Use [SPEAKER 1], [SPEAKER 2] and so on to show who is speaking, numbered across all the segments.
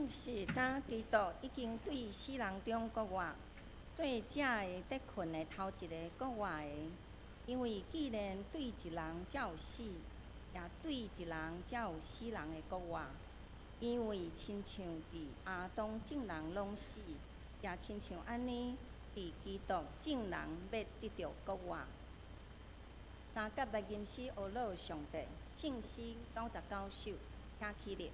[SPEAKER 1] 證實當基督已經對死人中復活，做這个得睏的頭一个復活的。因為既然對一人才有死，也對一人才有死人的復活。因為親像佇亞當眾人攏死，也親像按呢，佇基督眾人欲得著復活。三甲來吟詩呵咾上帝，聖詩99首，請起立。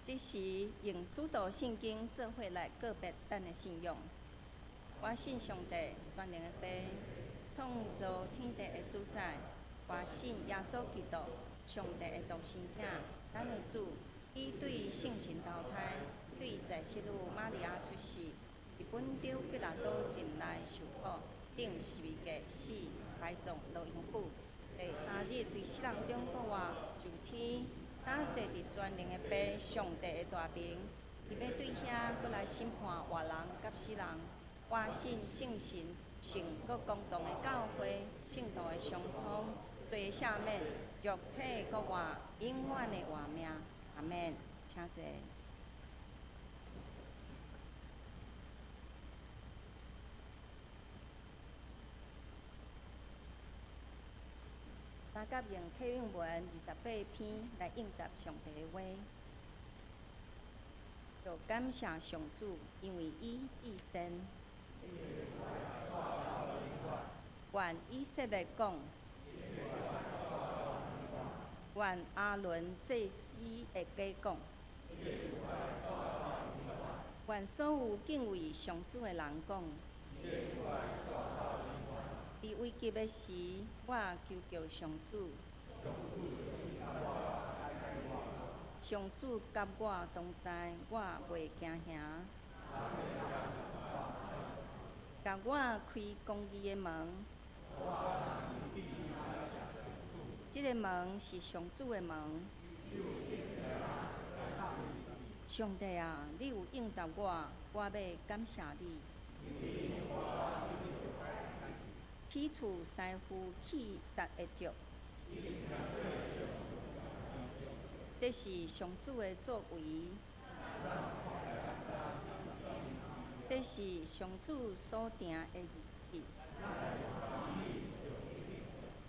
[SPEAKER 1] 這時用使徒信經做伙來告別咱的信仰。我信上帝全能的父，創造天地的主宰。我信耶穌基督，上帝的獨生囝，咱的主，伊對聖神投胎，對在聖女瑪利亞出世，佇本丟彼拉多浸內受苦，釘十字架死，埋葬落陰府，第三日對死人中復活，上天。擔坐佇全能的父上帝的大爿，伊欲對遐閣來審判活人佮死人。我信聖神聖閣公同的教會，聖徒的相通，罪赦免，肉體復活，永遠的活命。阿門。請坐。三甲用啟應文28篇來應答上帝的話，就感謝上主，因為伊至善。願以色列講，願亞倫祭司的家講，願所有敬畏上主的人講。佇危急的時，我求告上主，上主佮我同在，我袂驚嚇。共我開公義的門，這个門是上主的門。上帝啊，你有應答我，我欲感謝你。起厝師傅棄殺的石，這是上主的作為，這是上主所定的日子。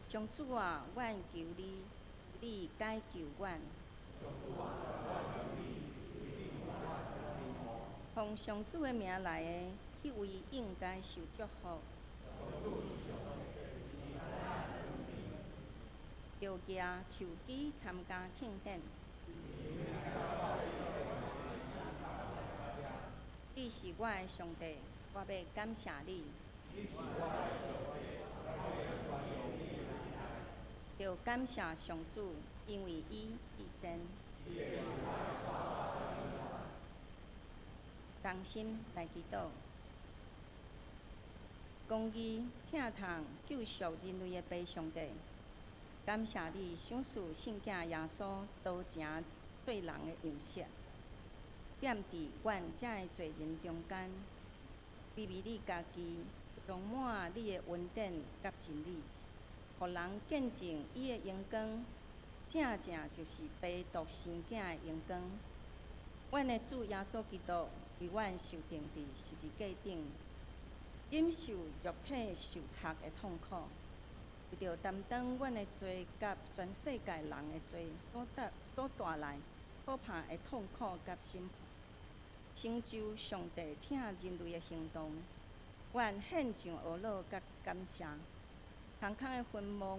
[SPEAKER 1] 上主啊，阮求你，你解救阮。奉上主的名來的，彼位應該受祝福。著舉樹枝參加慶典。你是我的上帝，我欲感謝你。著感謝上主，因為伊至善。同心來祈禱。公義、疼痛、救贖人類的父上帝，感謝你賞賜聖子耶穌道成做人的樣式，踮佇阮遮的罪人中間，卑微你家己，充滿你的恩典佮真理，予人見證伊的榮光，正正就是父獨生子的榮光。阮的主耶穌基督為阮受釘佇十字架頂，忍受肉體受插的痛苦，為著擔當阮的罪佮全世界人的罪所帶來可怕的痛苦佮審判，成就上帝疼人類的行動。阮獻上懊惱佮感謝。空空的墳墓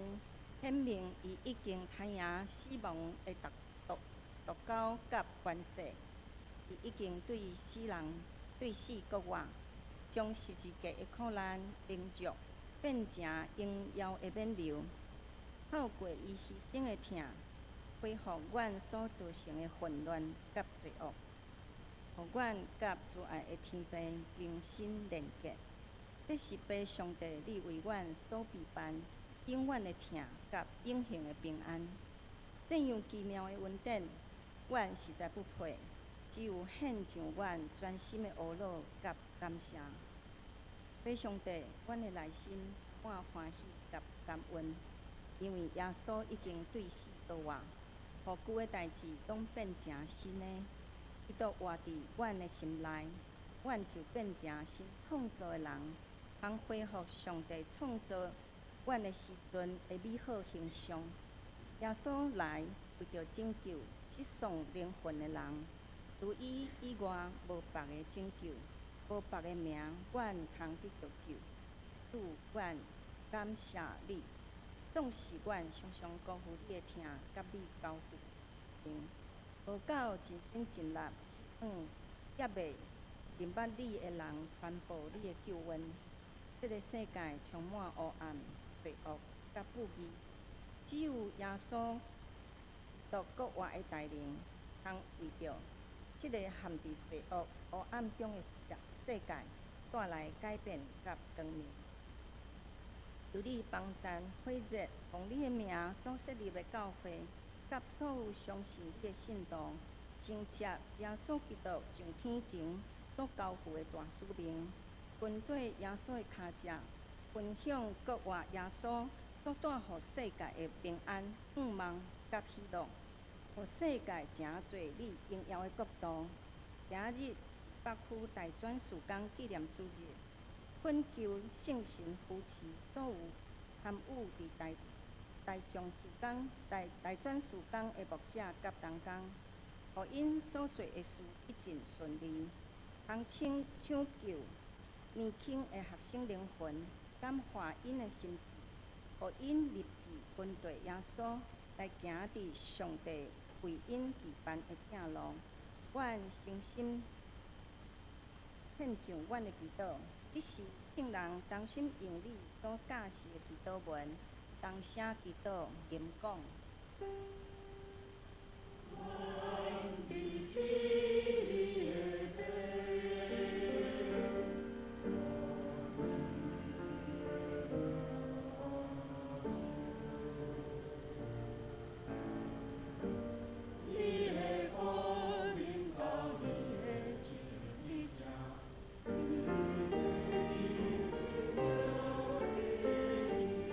[SPEAKER 1] 顯明伊已經彈贏死亡的毒毒毒鈎佮權勢，伊已經對死人對死復活，將十字架的苦難凌辱變成榮耀的冕旒。透過伊犧牲的疼，恢復阮所造成的混亂佮罪惡，予阮佮慈愛的天父重新連結。這是父上帝你為阮所備辦永遠的疼佮永恆的平安。這樣奇妙的恩典，阮實在不配，只有獻上阮全心的懊惱佮感謝。父上帝，阮的內心充滿歡喜佮感恩，因為耶穌已經對死復活，予舊的代誌攏變成新的。基督活佇阮的心內，阮就變成新創造的人，通恢復上帝創造阮的時陣的美好形象。耶穌來為著拯救失喪靈魂的人，除伊以外，無別的拯救，無別的名，阮通得著救。主，阮感謝你，縱使阮常常辜負你的疼，佮你交付的無夠盡心盡力，猶未認捌你的人傳播你的救恩。這个世界充滿黑暗、罪惡佮不義，只有耶穌基督復活的大能，通為著這个陷佇罪惡黑暗中的世界帶來改變佮光明。求你幫贊火熱奉你的名所設立的教會，佮所有相信你的信徒，承接耶穌基督上天前所交付的大使命，跟綴耶穌的跤跡，分享復活耶穌所帶予世界的平安、盼望佮喜樂，予世界成做你榮耀的國度。今日是北區大專事工紀念主日，懇求聖神扶持所有參與佇大大將事工、大大專事工的牧者佮同工，予𪜶所做的事一盡順利，通搶搶救年輕的學生靈魂，感化𪜶的心智，予𪜶立志跟綴耶穌來行佇上帝為𪜶預辦的正路。阮誠心獻上阮的祈禱，這是聖人同心用你所教示的祈禱文，同聲祈禱，吟講。
[SPEAKER 2] 阮敬天的父，你的光臨到你的旨意成，你的就佇天。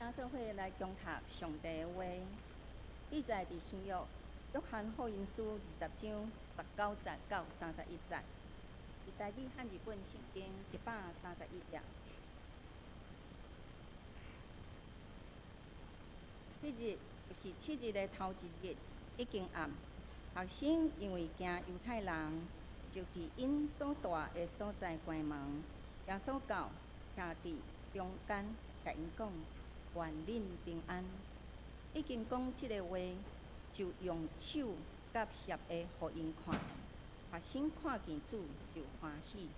[SPEAKER 1] 咱做伙來共讀上帝的話，記載佇新約約翰福音書20章19節到31節，佇台語漢字本聖經131頁。彼日就是七日的頭一日，已經暗。學生因為驚猶太人，就佇𪜶所蹛的所在關門。耶穌到，徛佇中間，共𪜶講：願恁平安。已經講這个話，就用手佮脅下予𪜶看。學生看見主就歡喜。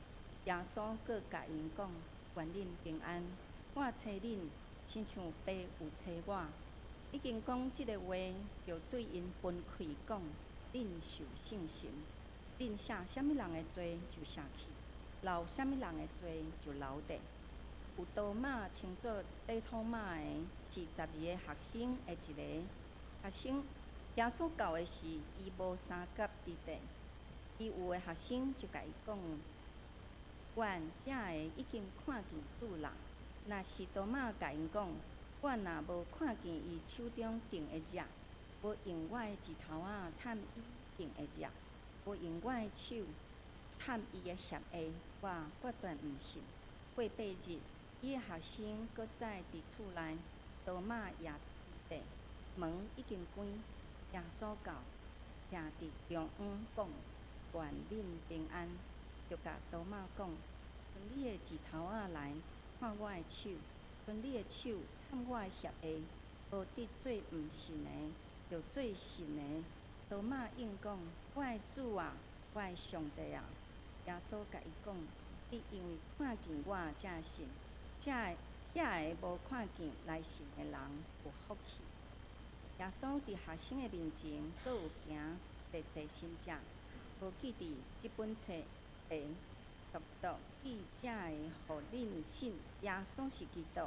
[SPEAKER 1] 耶穌閣共𪜶講：願恁平安。我差恁，親像爸有差我。已經講這个話，就對𪜶分氣講：恁受聖神，恁赦啥物人的罪就赦去，留啥物人的罪就留著。有多馬稱做短土馬的，是12个學生的一个。學生耶穌到的時，伊無相佮佇佇。伊有的學生就共伊講：阮遮个已經看見主啦。若是多馬共𪜶講：我若無看見伊手中釘的跡，無用我的指頭仔探伊釘的跡，無用我的手探伊的脅下，我決斷毋信。過8日，伊的學生閣再佇厝內，多馬也佇佇，門已經關。耶穌到，徛佇中央講：願恁平安。就共多馬講：伸你的指頭仔來看我的手，伸你的手探我的脅下，無得做毋信的，著做信的。多馬應講：我的主啊，我的上帝啊！耶穌共伊講：你因為看見我才信，這遐个無看見來信的人有福氣。耶穌佇學生的面前，閣有行濟濟神蹟，無記佇這本冊內。獨獨記這个，予恁信耶穌是基督，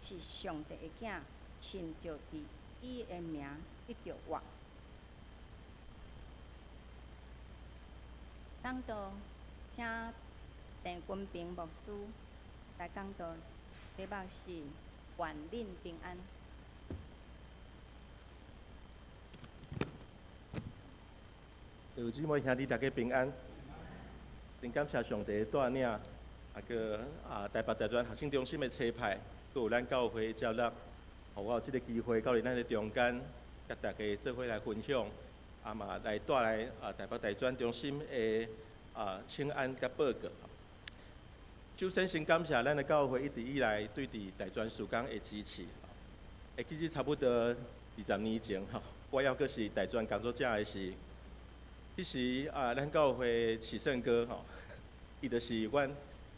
[SPEAKER 1] 是上帝的囝，信就佇伊的名得著活。講道，請鄭君平牧師來講道，題目是願恁平安。
[SPEAKER 3] 弟兄姊妹兄弟大家平安，真感謝上帝的帶領，啊閣啊台北大專學生中心的差派，閣有咱教會的接納，予我有這个機會到佇咱的中間，佮大家做伙來分享，啊嘛來帶來啊台北大專中心的啊請安佮報告。首先，先感謝咱的教會一直以來對佇大專事工的支持。會記得差不多20年前吼，我猶閣是大專工作者的時，彼時啊，咱教會啟勝哥吼，伊就是阮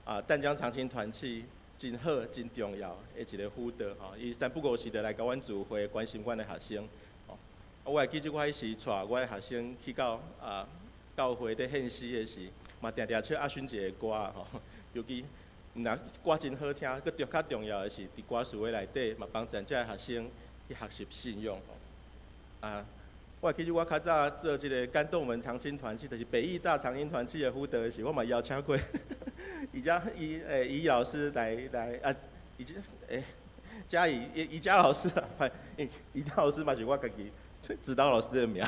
[SPEAKER 3] 啊淡江長青團契真好、真重要的一個輔導吼。伊三不五時就來共阮聚會，關心阮的學生。吼，我會記得我彼時帶我的學生去到啊教會佇獻詩的時，嘛定定唱阿勳姐的歌吼。尤其毋但歌真好聽，閣重較重要的是，佇歌詞的內底嘛幫助這个學生去學習信仰吼。啊，我會記得我較早做這个感動門長青團契，就是北藝大長青團契的輔導的時，我嘛邀請過宜家宜欸宜老師來來啊，宜欸嘉怡宜宜家老師啊，宜家老師嘛是我家己指導老師的名，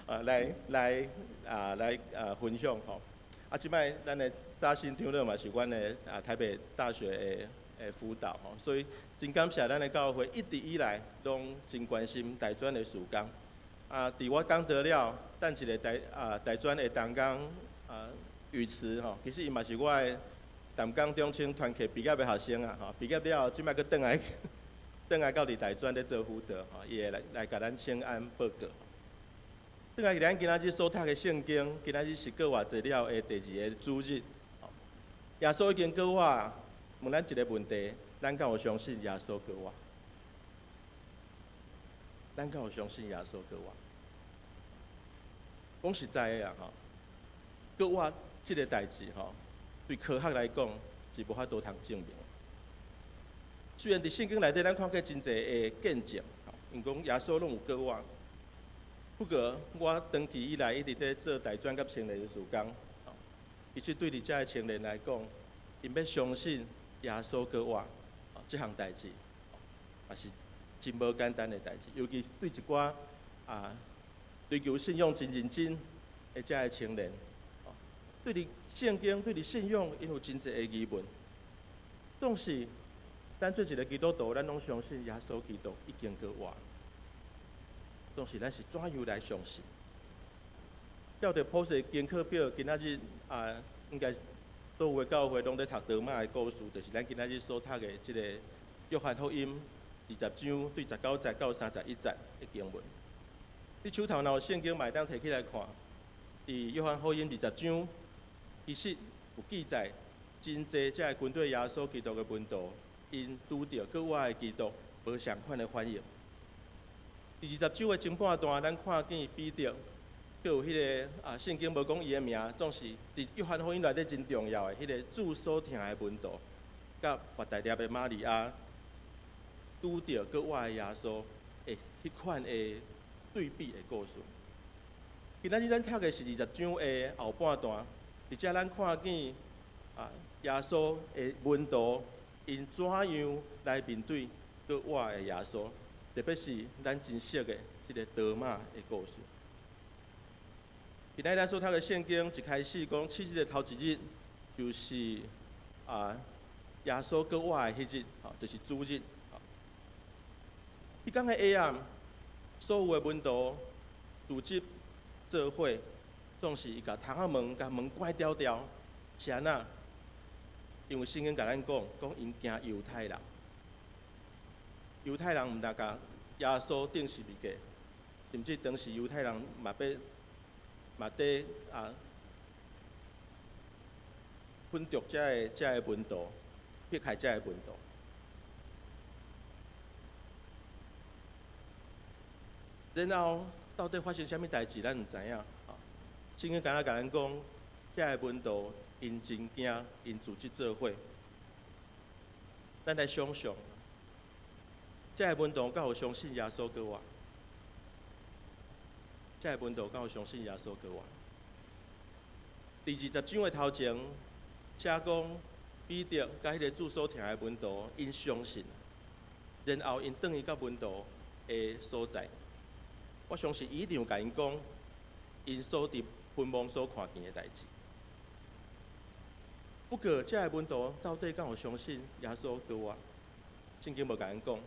[SPEAKER 3] 啊來來啊來啊分享吼。啊，這擺咱的扎新長老嘛是阮的啊台北大學的的輔導吼，所以真感謝咱的教會一直以來攏真關心大專的事工。啊，佇我講道了，等一个大啊大專的同工啊宇慈吼，其實伊嘛是我的淡江中青團契畢業的學生啊吼，畢業了後，這擺閣轉來轉來到佇大專咧做輔導吼，伊會來來共咱請安報告。轉來咱今仔日所讀的聖經，今仔日是過活節了的第二个主日。耶穌已經過活，問咱一个問題：咱敢有相信耶穌過活？咱敢有相信耶穌過活？講實在的啊，吼，過活這个代誌吼，對科學來講是無法度通證明。雖然佇聖經內底，咱看過真濟的見證，𪜶講耶穌攏有過活。不過，我長期以來一直佇做大專佮青年的事工，其實對佇遮的青年來講，𪜶欲相信耶穌過活，這項代誌，也是真無簡單的代誌。尤其是對一寡啊追求信仰真認真的遮的青年，對佇聖經、對佇信仰，𪜶有真濟的疑問。總是，咱做一个基督徒，咱攏相信耶穌基督已經過活。總是咱是怎樣來相信？照著普世功課表，今仔日啊，應該所有的教會攏佇讀多馬的故事，就是咱今仔日所讀的這个約翰福音20章對19節到31節的經文。你手頭若有聖經，嘛會當提起來看。佇約翰福音二十章，其實有記載真濟這个跟綴耶穌基督的門徒，𪜶拄著閣活的基督無仝款的反應。佇二十章的前半段，咱看見彼得，閣有彼个啊，聖經無講伊的名，總是佇約翰福音內底真重要的彼个主所疼的門徒，佮抹大拉的瑪利亞，拄著閣活的耶穌的彼款的對比的故事。今仔日咱讀的是二十章的後半段，佇遮咱看見啊，耶穌的門徒𪜶怎樣來面對閣活的耶穌。特別是咱真熟的這个多馬的故事。今仔日咱所讀的聖經一開始講，七日的頭一日，就是啊耶穌閣活的彼日，吼，就是主日。彼工的下暗，所有的門徒聚集做伙，總是伊共窗仔門共門關牢牢，是按怎？因為聖經共咱講，講𪜶驚猶太人。猶太人毋但共耶穌釘十字架，甚至當時猶太人嘛欲嘛佇啊粉著遮个遮个門徒，迫害遮个門徒。然後到底發生啥物代誌，咱毋知影。聖經敢若共咱講，遮个門徒 𪜶真驚，𪜶組織做伙。咱來想象，這个門徒敢有相信耶穌閣活？這个門徒敢有相信耶穌閣活？佇20章的頭前，寫講彼得佮彼个主所疼的門徒，𪜶相信，然後𪜶轉去到門徒的所在。我相信伊一定有共𪜶講，𪜶所佇墳墓所看見的代誌。不過，這个門徒到底敢有相信耶穌閣活？聖經無共咱講，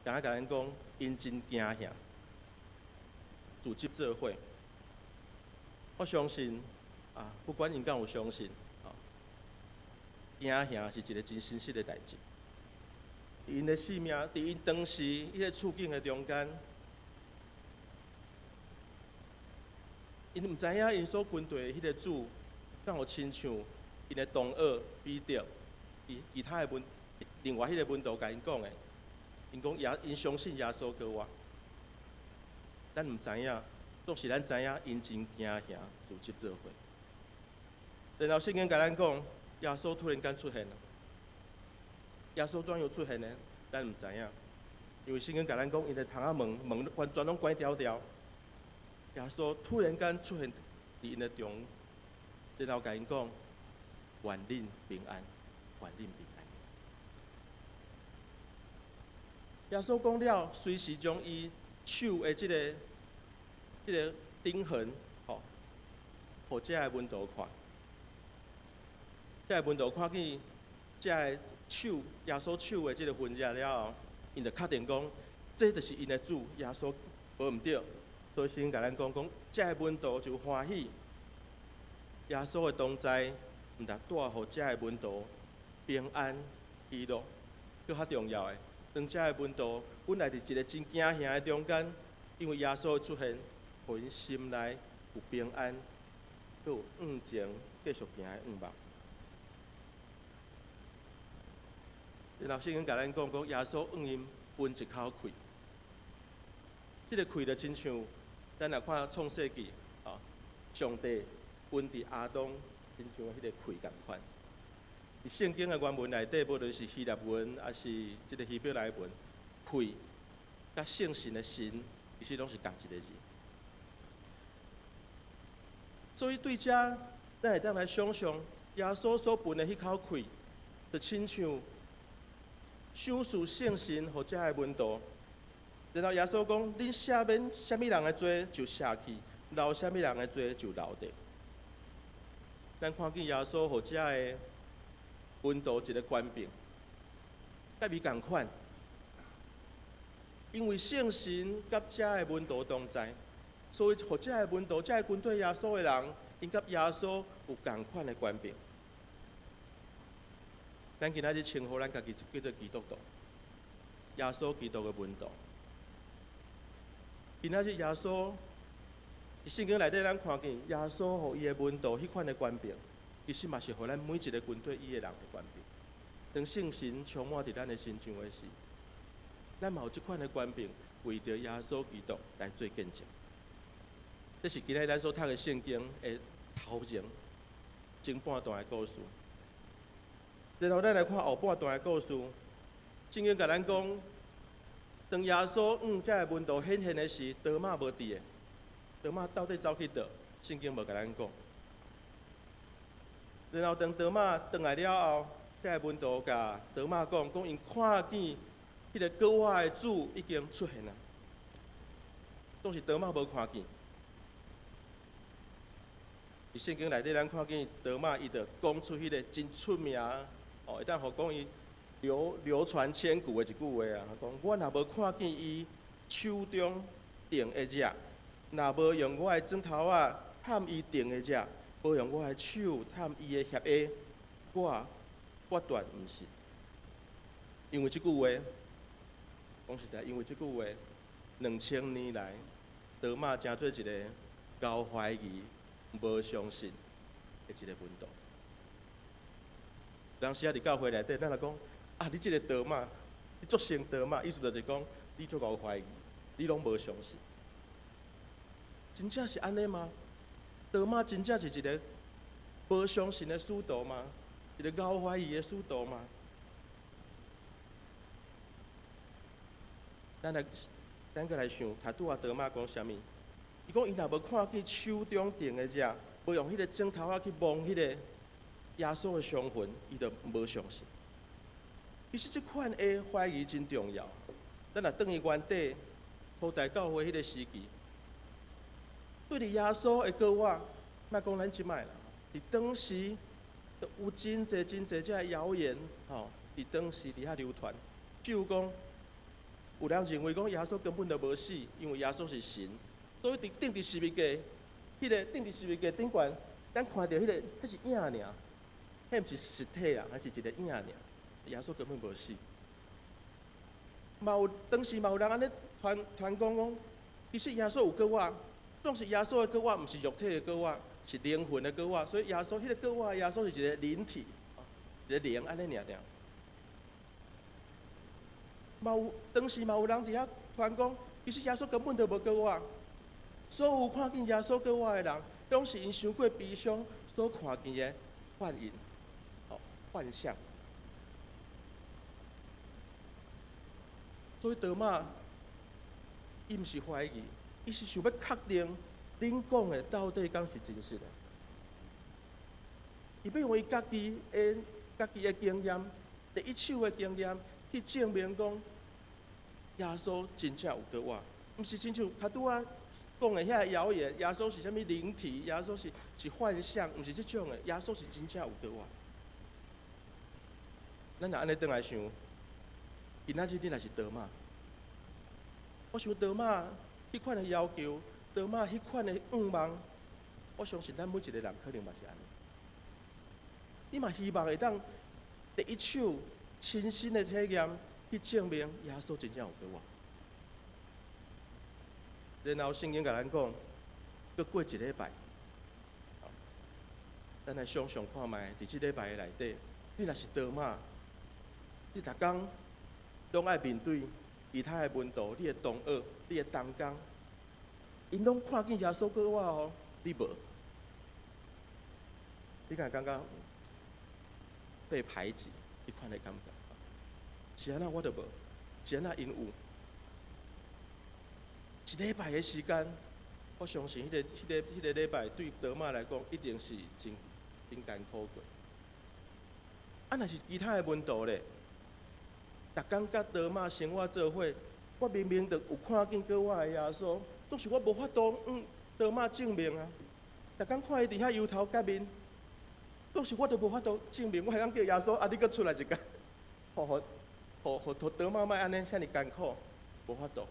[SPEAKER 3] 干焦共咱講，𪜶真驚嚇，組織做伙。我相信啊，不管𪜶敢有相信，啊，驚嚇是一个真真實的代誌。𪜶的性命，佇𪜶當時彼个處境的中間，𪜶毋知影𪜶所跟隨的彼个主，敢有親像𪜶的同學彼得，伊其他的門，另外彼个門徒共𪜶講的，𪜶講耶，𪜶相信耶穌閣活。咱毋知影，總是咱知影，𪜶真驚嚇，組織做伙。然後聖經共咱講，耶穌突然間出現了。耶穌怎樣出現呢？咱毋知影，因為聖經共咱講，𪜶的窗仔門門完全攏關牢牢。耶穌突然間出現佇𪜶的中，然後共𪜶講：願恁平安，願恁平安。耶穌講了，隨時將伊手的這个釘痕，吼，予這个門徒看。這个門徒看見這个手，耶穌手的這个痕跡了後，𪜶就確定講，這就是𪜶的主耶穌，無毋對。所以聖經共咱講講，這个門徒就歡喜，耶穌的同在，毋但帶予這个門徒平安喜樂，閣較重要的，當這個門徒本來佇一個真驚嚇的中間，因為耶穌的出現，予𪜶心內有平安，閣有向前繼續行的向望。然後聖經共咱講講，耶穌向𪜶噴一口氣，這个氣就親像咱若看創世記，啊，上帝噴佇亞當身上的彼个氣仝款。佇聖經的原文內底，無論是希臘文，抑是這个希伯來文，氣佮聖神的神，其實攏是仝一个字。所以對這，咱會當來想象，耶穌所噴的彼口氣，就親像賞賜聖神予這个門徒。然後耶穌講：恁赦免啥物人的罪，就赦去；留啥物人的罪，就留著。咱看見耶穌予這个門徒一个權柄，佮伊仝款，因為聖神佮這个門徒同在，所以予這个門徒、這个跟隨耶穌的人，𪜶佮耶穌有仝款的權柄。咱今仔日稱呼咱家己叫做基督徒，耶穌基督的門徒。今仔日耶穌，佇聖經內底咱看見耶穌予伊的門徒彼款的權柄，其實嘛是予咱每一个跟隨伊的人的權柄。當聖神充滿佇咱的身上的時，咱嘛有這款的權柄，為著耶穌基督來做見證。這是今仔日咱所讀的聖經的頭前前半段的故事。然後咱來看後半段的故事，聖經共咱講，當耶穌向這个門徒顯現的時，多馬無佇的，多馬到底走去佗？聖經無共咱講。然後當多馬轉來了後，這个門徒共多馬講，講𪜶看見彼个閣活的主已經出現了，總是多馬無看見。佇聖經內底，咱看見多馬伊就講出彼個真出名，哦，會當予講伊流傳千古的一句話啊，講我若無看見伊手中釘的跡，若無用我的指頭仔探伊釘的跡，無用我的手探伊的脅下，我決斷毋信。因為這句話，講實在，因為這句話，2000年來，多馬成做一个𠢕懷疑、無相信的一个門徒。當時啊，佇教會內底，咱若講啊，你這个多馬，你足成多馬，意思就是講你足𠢕懷疑，你攏無相信。真正是按呢嗎？多馬真正是一个無相信的使徒嗎？一個𠢕懷疑的使徒嗎？咱來，咱閣來想，頭拄仔多馬講啥物？伊講伊若無看見手中釘的跡，無用彼個指頭仔去摸彼個耶穌的傷痕，伊就無相信。其實這款的懷疑真重要。咱若轉去原底初代教會彼個時期，對著耶穌的過往，莫講咱這擺啦，佇當時有真濟真濟這謠言，吼，佇當時佇遐流傳。譬如講，有人認為講耶穌根本就無死，因為耶穌是神，所以佇釘佇十字架，彼個釘佇十字架頂懸，咱看著彼個，彼是影爾，彼毋是實體啊，彼是一個影爾。耶穌根本無死。嘛有當時嘛有人按呢傳傳講講，其實耶穌有過活，總是耶穌的過活，毋是肉體的過活，是靈魂的過活。所以耶穌彼個過活，耶穌是一個靈體，一個靈按呢爾爾。嘛有當時嘛有人佇遐傳講，其實耶穌根本就無過活。所有看見耶穌過活的人，攏是𪜶傷過悲傷所看見的幻影、幻象。所以多馬，伊毋是懷疑，伊是想欲確定恁講的到底敢是真實的。伊欲用伊家己的經驗，第一手的經驗去證明講，耶穌真正有過活，毋是親像頭拄仔講的遐個謠言，耶穌是啥物靈體，耶穌是幻象，毋是這種的，耶穌是真正有過活。咱若按呢轉來想，今仔日你若是多馬，我想多馬彼款的要求，多馬彼款的願望，我相信咱每一個人可能嘛是按呢。你嘛希望會當第一手親身的體驗去證明耶穌真正有過活。然後聖經共咱講，閣過一禮拜，咱來想像看覓，佇這禮拜的內底，你若是多馬，你逐工攏愛面對其他的門徒、你的同學、你的同工，𪜶攏看見耶穌過活哦，你無，你敢會感覺被排擠？彼款的感覺，是按怎我就無，是按怎𪜶有？一禮拜的時間，我相信彼個禮拜對多馬來講，一定是真真艱苦過。啊，若是其他的門徒咧，逐工佮多馬生活做伙，我明明就有看見過活的耶穌，總是我無法度向多馬證明啊。逐工看伊佇遐油頭革面，總是我都無法度證明，我會當叫耶穌啊，你閣出來一工，予予予予多馬莫按呢遐爾艱苦，無法度。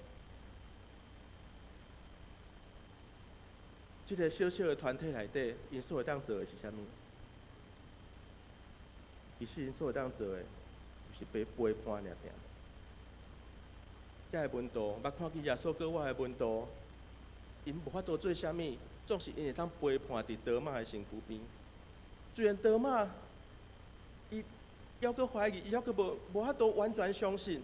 [SPEAKER 3] 這個小小的團體內底，𪜶所會當做的是啥物？其實𪜶所會當做的，就是陪陪伴爾爾。遮个門徒捌看見耶穌過活的門徒，𪜶無法度做啥物，總是𪜶會當陪伴佇多馬的身軀邊。雖然多馬伊猶閣懷疑，伊猶閣無無法度完全相信，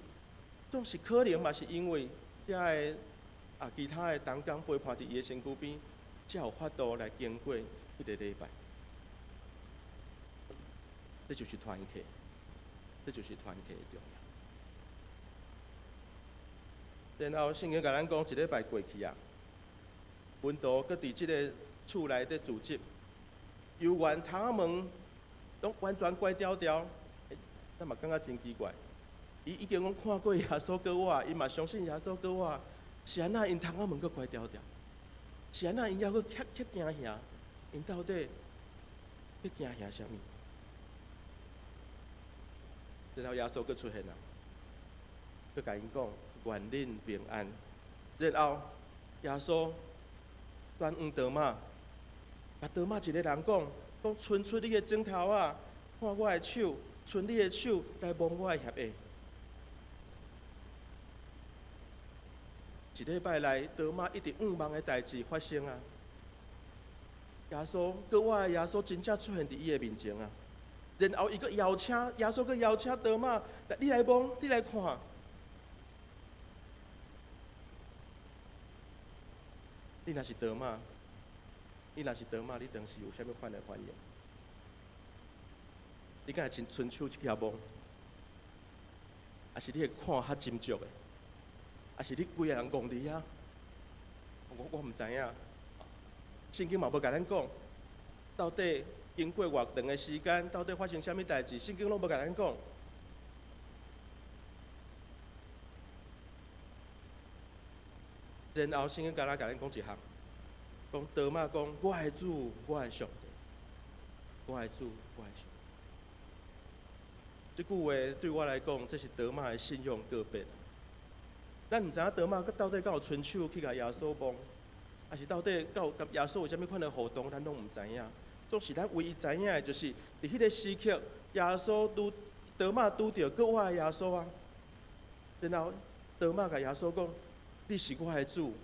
[SPEAKER 3] 總是可能嘛是因為遮个啊其他的同工陪伴佇伊的身軀邊，才有法度來經過彼個禮拜。這就是團契，這就是團契的重要。然後聖經共咱講，一禮拜過去啊，門徒閣佇這个厝內底聚集，猶原窗仔門攏完全關牢牢，咱嘛感覺真奇怪。伊已經講看過耶穌過活，伊嘛相信耶穌過活，是按怎𪜶窗仔門閣關牢牢？是按怎𪜶猶閣較較驚嚇？𪜶到底咧驚嚇啥物？然後耶穌閣出現啊，閣共𪜶講願恁平安。然後耶穌轉向多馬，共多馬一个人講：講伸出你的指頭仔，看我的手，伸你的手來摸我的額下。一禮拜來，多馬一直向望的代誌發生啊！耶穌閣活的耶穌真正出現佇伊的面前啊！然後伊閣邀請耶穌，閣邀請多馬，你來摸，你來看。你若是多馬，你若是多馬，你當時有啥物款的反應？你敢會親伸手去共摸？抑是你會看較斟酌的？抑是你規个人戇佇遐？我毋知影。聖經嘛無共咱講，到底經過偌長的時間，到底發生啥物代誌？聖經攏無共咱講。然後聖經敢若共咱講一項，講多馬講：我的主，我的上帝，我的主，我的上帝。這句話對我來講，這是多馬的信仰告白。咱毋知影多馬到底敢有伸手去共耶穌摸，抑是到底敢有佮耶穌有啥物款的互動，咱攏毋知影。總是咱唯一知影的，就是佇彼个時刻，耶穌拄多馬拄著閣活的耶穌啊。然後多馬共耶穌講：你是我的主。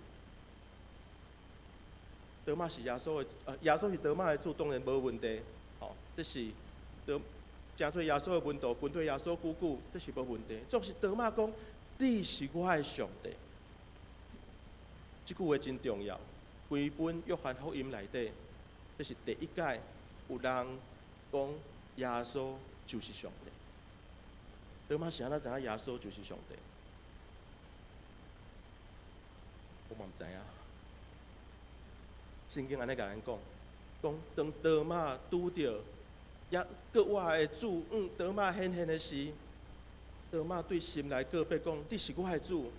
[SPEAKER 3] 多馬是耶穌的，耶穌是多馬的主，當然無問題。吼，這是多成做耶穌的門徒，跟隨耶穌久久，這是無問題。總是多馬講：你是我的上帝。這句話真重要。規本約翰福音內底，這是第一擺有人講耶穌就是上帝。多馬是按怎知影耶穌就是上帝？我嘛毋知影。聖經按呢共咱講，講當多馬拄著猶閣活的主，多馬顯現的時，多馬對心內告白講：你是我的主。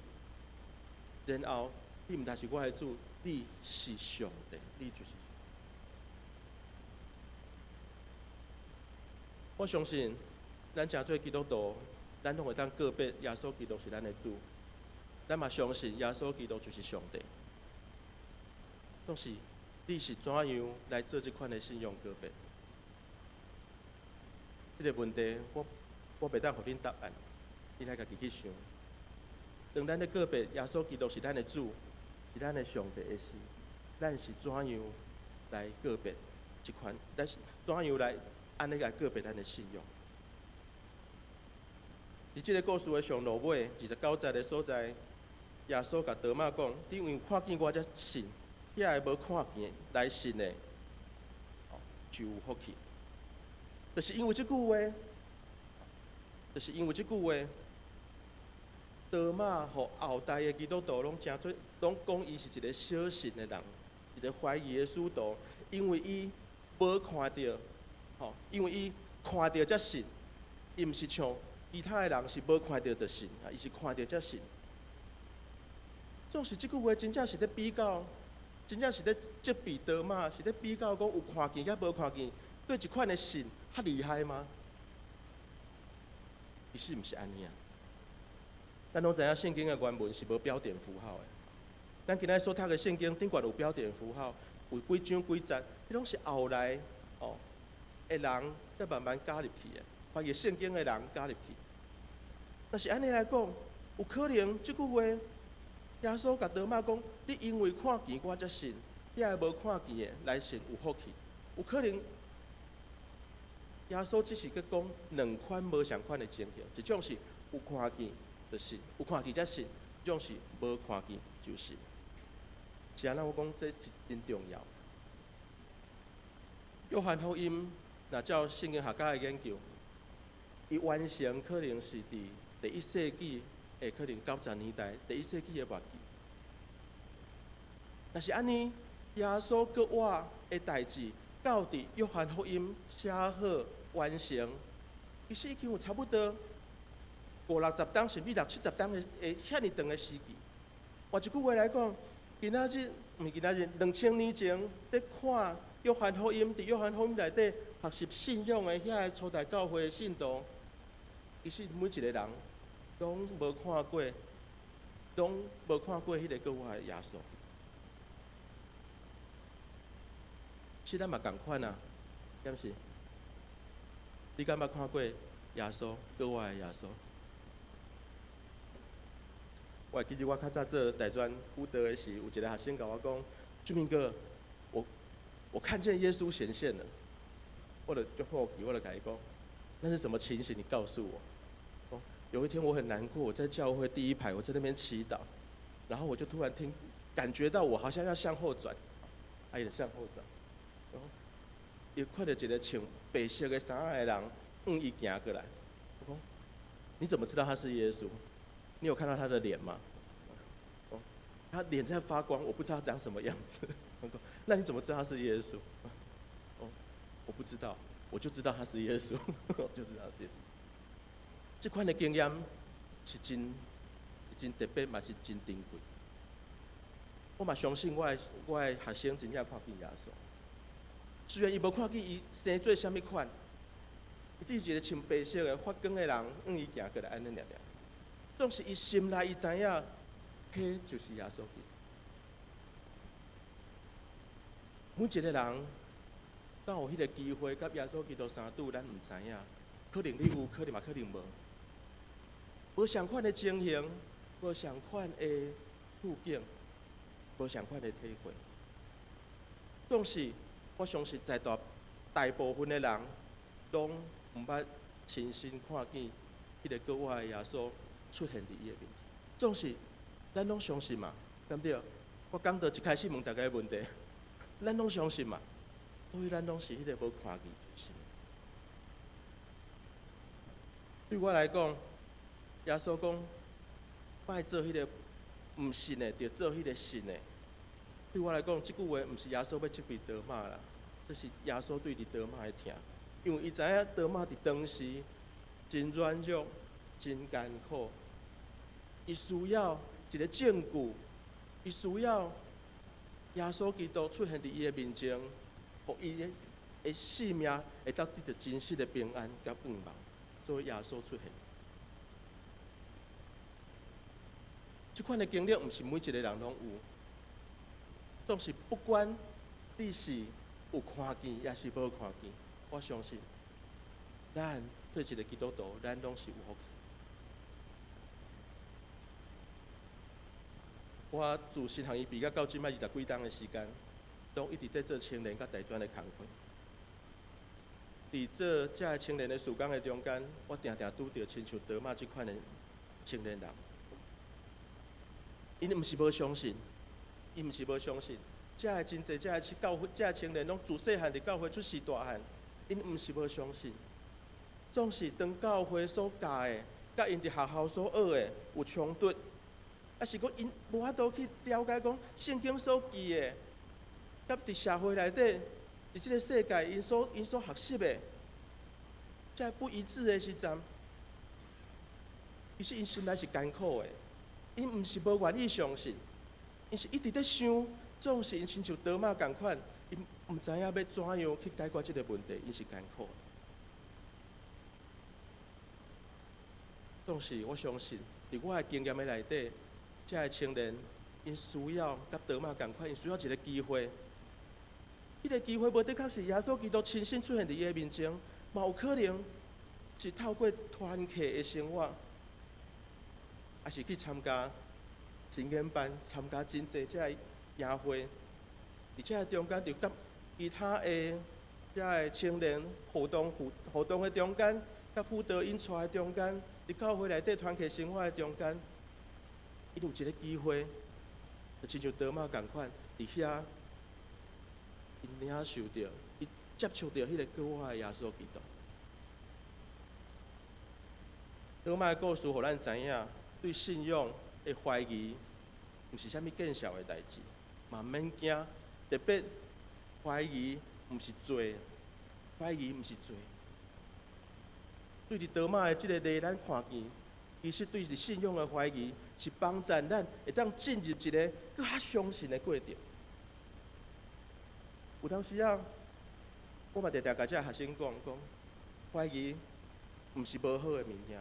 [SPEAKER 3] 然後你毋但是我的主，你是上帝，你就是。我相信，咱誠濟基督徒，咱攏會當告白耶穌基督是咱的主。咱嘛相信耶穌基督就是上帝。總是你是怎樣來做這款的信仰告白？這个問題，我袂當予恁答案，你愛家己去想。當咱咧告白耶穌基督是咱的主，是咱的上帝的時，咱是怎樣來告白這款？咱是怎樣來按呢來告白咱的信仰？佇這个故事的上落尾29節的所在，耶穌共多馬講：你因為看見我才信，遐个無看見來信的，就有福氣。就是因為這句話，就是因為這句話，多馬予後代的基督徒攏誠做，攏講伊是一個小信的人，一個懷疑的使徒，因為伊無看著，吼，因為伊看著才信，伊毋是像其他的人是無看著就信，伊是看著才信。總是這句話真正是咧比較，真正是咧責備多馬，是咧比較講有看見佮無看見，對這款的信較厲害嗎？其實毋是按呢啊。咱攏知影聖經的原文是無標點符號的。咱今仔所讀的聖經頂懸有標點符號，有幾章幾節，彼攏是後來哦的人才慢慢加入去的，翻譯聖經的人加入去。但是按呢來講，有可能這句話，耶穌共多馬講：你因為看見我才信，遐个無看見的來信有福氣。有可能耶穌只是閣講兩款無仝款的情形，一種是有看見就信，有看見才信；一種是無看見就信。是按怎我講這真重要。約翰福音，若照聖經學家的研究，伊完成可能是佇第一世紀的可能90年代，第一世紀的末期。若是按呢，耶穌閣活的代誌，到佇約翰福音寫好完成，其實已經有差不多五六十冬，甚至六七十冬的的遐爾長的時期。換一句話來講，今仔日毋是今仔日，2000年前佇看約翰福音，佇約翰福音內底學習信仰的遐个初代教會的信徒，其實每一個人攏無看過，攏無看過彼個閣活的耶穌。其實咱嘛仝款啊，敢毋是？你敢捌看過耶穌閣活的耶穌？我會記得我較早做大專輔導的時，有一個學生共我講：俊明哥，我看見耶穌顯現了。我就足好奇，我就共伊講：那是什麼情形？你告訴我。有一天我很難過，我在教會第一排，我在那邊祈禱，然後我就突然聽，感覺到我好像要向後轉，伊就向後轉，伊看著一個穿白色的衫仔的人，向伊行過來。我講，你怎麼知道他是耶穌？你有看到他的臉嗎？哦，他臉在發光，我不知道他長什麼樣子。我講，那你怎麼知道他是耶穌？哦，我不知道，我就知道他是耶穌，我就知道他是耶穌。這款的經驗是真特別，嘛是真珍貴。我嘛相信我的學生真正看見耶穌。雖然伊無看見伊生做啥物款，伊只是一個穿白色的發光的人，向伊行過來按呢爾爾。總是伊心內伊知影，彼就是耶穌基督。每一個人，敢有彼個機會佮耶穌基督相拄，咱毋知影。可能你有，可能嘛可能無。無仝款的情形，無仝款的處境，無仝款的體會。總是我相信，在大大部分的人，攏毋捌親身看見彼個復活的耶穌出現佇伊的面前。總是咱攏相信嘛，對毋對？我講到一開始問大家的問題，咱攏相信嘛，所以咱攏是彼個無看見就信。對我來講，耶穌講，莫做彼個毋信的，著做彼個信的。對我來講，這句話毋是耶穌欲責備多馬啦，這是耶穌對佇多馬的疼，因為伊知影多馬佇當時真軟弱、真艱苦，伊需要一個證據，伊需要耶穌基督出現佇伊的面前，予伊的性命會當得著真實的平安佮盼望，所以耶穌出現。這款的經歷毋是每一個人攏有，總是不管你是有看見，抑是無看見，我相信，咱做一個基督徒，咱攏是有福氣。我自神學院畢業到這擺20幾冬的時間，攏一直佇做青年佮大專的工課。佇做這个青年的事工的中間，我定定拄著親像多馬這款的青年人。𪜶毋是無相信，𪜶毋是無相信，遮的真濟，遮的教會，遮的青年攏自細漢佇教會出世大漢，𪜶毋是無相信，總是當教會所教的，佮𪜶佇學校所學的有衝突，抑是講𪜶無法度去了解講聖經所記的，佮佇社會內底，佇這个世界𪜶所學習的，這不一致的時陣，其實𪜶心內是艱苦的。𪜶毋是無願意相信，𪜶是一直咧想，總是𪜶親像多馬仝款，𪜶毋知影欲怎樣去解決這个問題，𪜶是艱苦。總是我相信，佇我的經驗的內底，遮的青年，𪜶需要佮多馬仝款，𪜶需要一个機會。彼个機會無的確是耶穌基督親身出現佇伊的面前，嘛有可能是透過團契的生活。抑是去參加神研班，參加真濟遮个營會，佇遮个中間，就佮其他的遮个青年互動的中間，佮輔導𪜶帶的中間，佇教會內底團契生活的中間，伊有一个機會，就親像多馬仝款，佇遐，𪜶領受著，伊接觸著彼个復活的耶穌基督。多馬的故事，予咱知影，對信仰的懷疑，毋是啥物見笑的代誌，嘛毋免驚。特別懷疑毋是罪，懷疑毋是罪。對佇多馬的這个例，咱看見，其實對佇信仰的懷疑，是幫助咱會當進入一个閣較相信的過程。有當時啊，我嘛定定共遮學生講講，懷疑毋是無好的物件。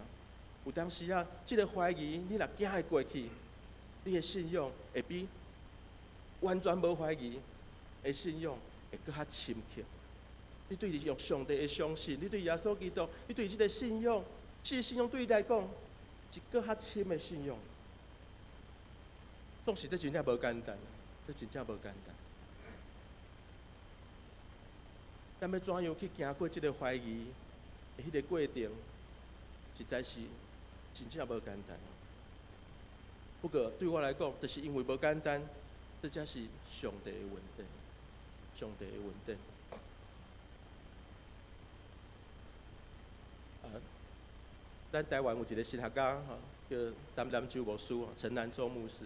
[SPEAKER 3] 有當時啊，這个懷疑你若行會過去，你的信仰會比完全無懷疑的信仰會閣較深刻。你對著上帝的相信，你對耶穌基督，你對這个信仰，這个信仰對你來講是閣較深的信仰。總是這真正無簡單，這真正無簡單。咱欲怎樣去行過這个懷疑的彼個過程，實在是真正無簡單。不過對我來講，就是因為無簡單，這才是上帝的恩典，上帝的恩典。咱台灣有一個神學家吼，叫陳南州牧師，陳南州牧師。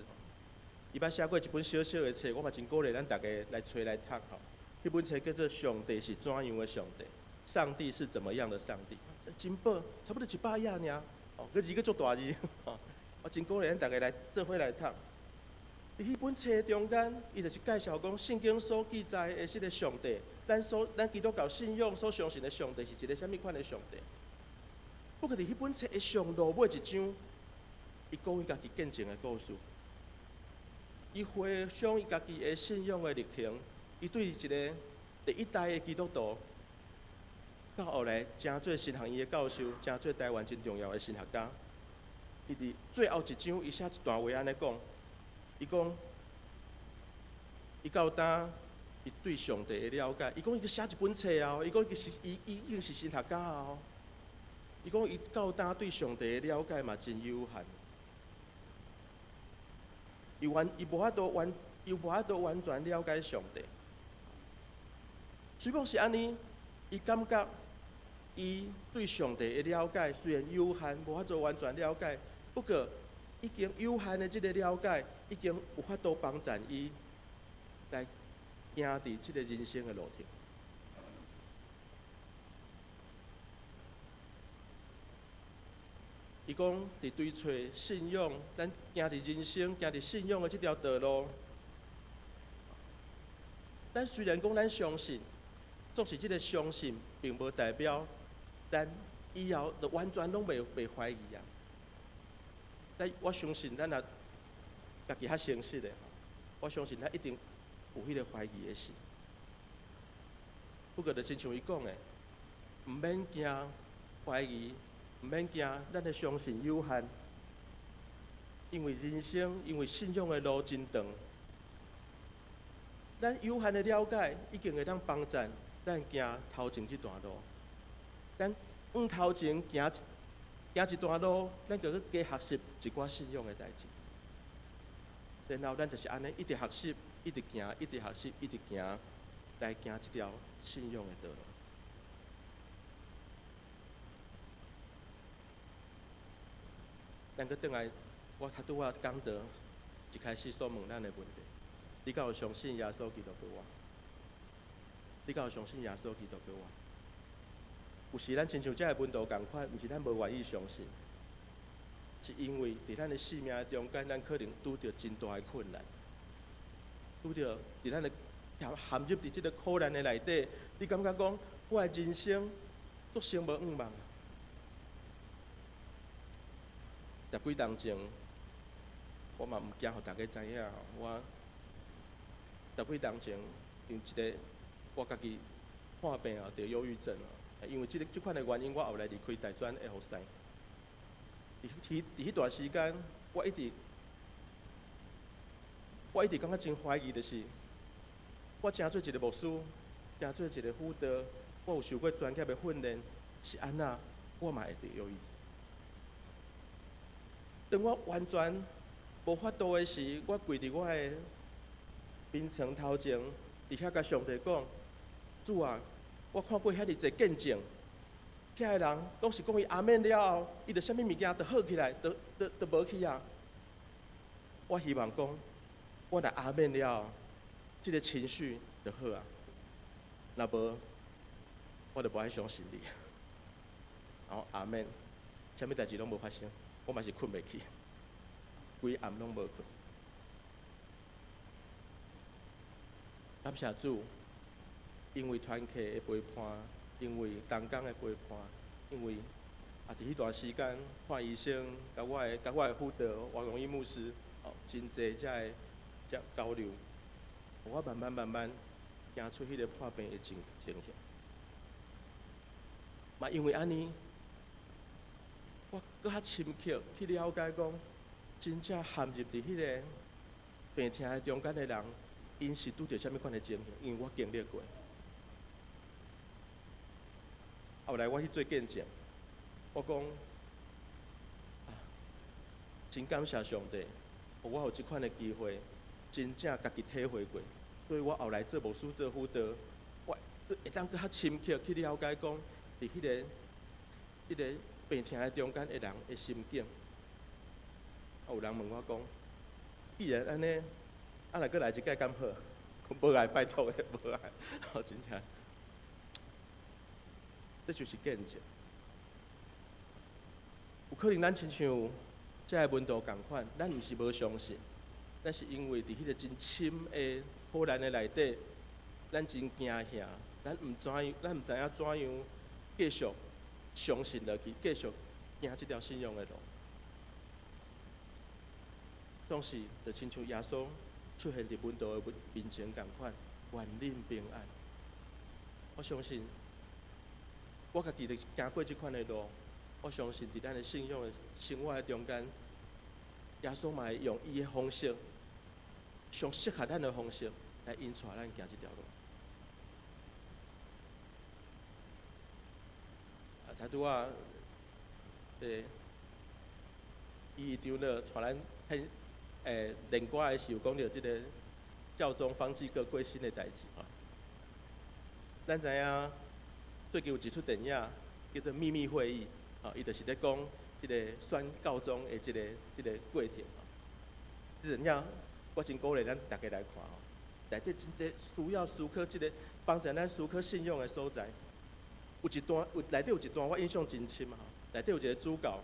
[SPEAKER 3] 伊捌寫過一本小小的冊，我嘛真鼓勵咱逐家來揣來讀吼。彼本冊叫做《上帝是怎樣的上帝》，上帝是怎麼樣的上帝？真薄，差不多一百頁爾，哦，閣字閣足大字，吼。我真鼓勵咱逐家來做伙來讀。佇彼本冊中間，伊就是介紹講聖經所記載的這個上帝，咱基督教信仰所相信的上帝是一個啥物款的上帝。不過佇彼本冊的上落尾一章，伊講伊家己見證的故事。伊回想伊家己的信仰的歷程，伊對一個第一代的基督徒，到後來成做神學院的教授，成做台灣真重要的神學家。伊佇最後一章，伊寫一段話按呢講，伊講，伊到今伊對上帝的了解，伊講伊寫一本冊啊，伊講伊是伊伊已經是神學家啊。伊講伊到今對上帝的了解嘛真有限，伊無法度完全了解上帝。雖講是按呢，伊感覺伊對上帝的了解雖然有限，無法度完全了解，不過已經有限的這个了解，已經有法度幫助伊來行佇這个人生的路程。伊講，佇追揣信仰，咱行佇人生、行佇信仰的這條道路，咱雖然講咱相信，總是這个相信，並無代表咱以後就完全攏袂懷疑啊。但我相信，咱若家己較誠實的，我相信咱一定有彼个懷疑的時。不過，就親像伊講的，毋免驚懷疑。毋免驚，咱的相信有限，因為人生，因為信仰的路真長。咱有限的了解，已經會當幫助咱行頭前這段路。咱往頭前行行一段路，咱就閣加學習一寡信仰的代誌。然後咱就是按呢，一直學習，一直行，一直學習，一直行，來行這條信仰的道路。咱閣轉來，我頭拄仔講到一開始所問咱的問題：你敢有相信耶穌基督閣我？你敢有相信耶穌基督閣我？有時咱親像這个門徒仝款，毋是咱無願意相信，是因為佇咱的生命中間，咱可能拄著真大的困難，拄著佇咱的陷入佇這个苦難的內底，你感覺講我的人生足生無向望。十幾冬前，我嘛毋驚予大家知影吼。我十幾冬前，因一个我家己破病啊，得憂鬱症啊。因為這个這款的原因，我後來離開大專的服侍。佇彼段時間，我一直感覺真懷疑，就是我成做一个牧師，成做一个輔導，我有受過專業的訓練，是按怎，我嘛會得憂鬱症。當我完全無法度的時，我跪佇我的眠床頭前，佇遐共上帝講：主啊，我看過遐爾濟見證，遐个人攏是講伊阿們了後，伊就啥物物件都好起來，都無去啊。我希望講，我若阿們了後，這个情緒就好啊。若無，我就無愛相信你。然後阿們，啥物代誌攏無發生。我嘛是睏袂去，規暗攏無睏。感謝主，因為團契的陪伴，因為同工的陪伴，因為啊，佇彼段時間看醫生，佮我的輔導王榮義牧師，哦，真濟遮个遮交流，我慢慢慢慢行出彼个破病的情形。嘛因為按呢，我閣較深刻去了解講，真正陷入佇彼个病痛的中間的人，𪜶是拄著啥物款的情形？因為我經歷過。後來我去做見證，我講啊，真感謝上帝，予我有這款的機會，真正家己體會過。所以我後來做牧師做輔導，我閣會當閣較深刻去了解講，佇彼个病痛的中間的人的心境。啊，有人問我講，既然按呢，啊，若閣來一擺敢好？無愛，拜託的，無愛，哦，真正，這就是見證。有可能咱親像這个門徒仝款，咱毋是無相信，咱是因為佇彼個真深的苦難的內底，咱真驚嚇，咱毋知影怎樣繼續相信落去，繼續行這條信仰的路。總是就親像耶穌出現佇門徒的面前仝款，願恁平安。我相信，我家己就是行過這款的路，我相信佇咱的信仰的生活的中間，耶穌嘛會用伊的方式，上適合咱的方式來引帶咱行這條路。啊，頭拄仔，伊長老帶咱聽練歌的時有講著這个教宗方濟各過身的代誌吼。咱知影最近有一齣電影叫做《秘密會議》，吼，伊就是咧講這个選教宗的這个過程吼。這電影我真鼓勵咱逐家來看吼，內底真濟需要思考這个幫助咱思考信仰的所在。有一段有內底有一段我印象真深吼，內底有一个主教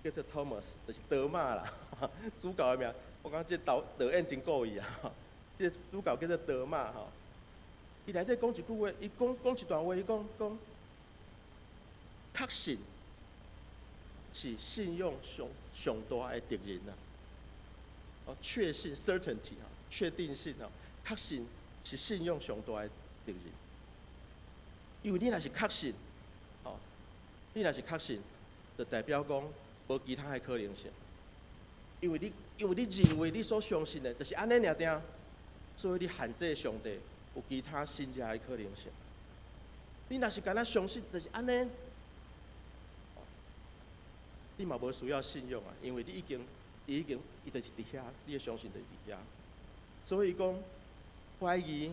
[SPEAKER 3] 叫做 Thomas，就是多馬啦。主教的名，我感覺這導演真故意啊。這个主教叫做多馬吼，伊內底講一句話，伊講講一段話，伊講講確信是信仰上上大的敵人啊！哦，確信 certainty 啊，確定性啊，確信是信仰上大的敵人。因為你若是確信，哦，你若是確信，就代表講無其他的可能性。因為你認為你所相信的，就是按呢爾定，所以你限制上帝有其他神蹟的可能性。你若是干焦相信，就是按呢，你嘛無需要信仰啊，因為你已經，伊已經，伊就是佇遐，你的相信就是佇遐。所以講，懷疑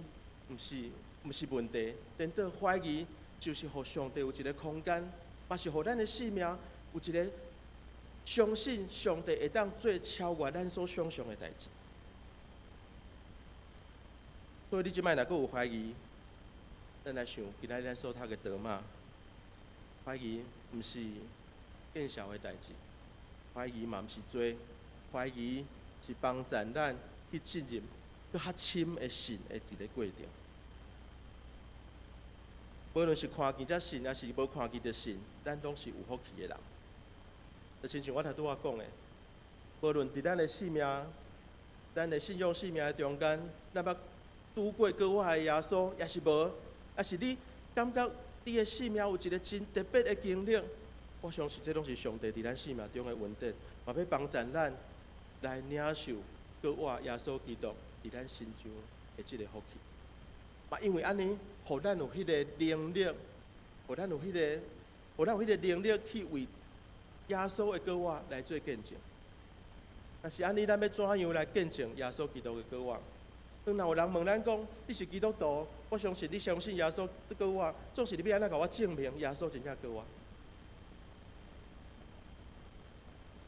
[SPEAKER 3] 毋是問題，顛倒懷疑就是予上帝有一个空間，嘛是予咱的生命有一个相信上帝會當做超越咱所想像的代誌。所以你這擺若閣有懷疑，咱來想今仔日咱所讀的多馬，懷疑毋是見笑的代誌，懷疑嘛毋是罪，懷疑是幫助咱去進入閣較深的信的一个過程。無論是看見才信，抑是無看見就信，咱攏是有福氣的人。就親像我頭拄仔講的，無論佇咱的生命、咱的信仰生命的中間，咱捌拄過閣活的耶穌，抑是無，抑是你感覺你的生命有一个真特別的經歷，我相信這攏是上帝佇咱生命中的恩典，嘛欲幫助咱來領受閣活耶穌基督佇咱身上的這个福氣。嘛，因為按呢，予咱有彼个能力，予咱有彼个能力去為耶穌的閣活來做見證。若是按呢，咱欲怎樣來見證耶穌基督的閣活？當若有人問咱講，你是基督徒，我相信你相信耶穌的閣活，總是你欲按怎共我證明耶穌真正閣活？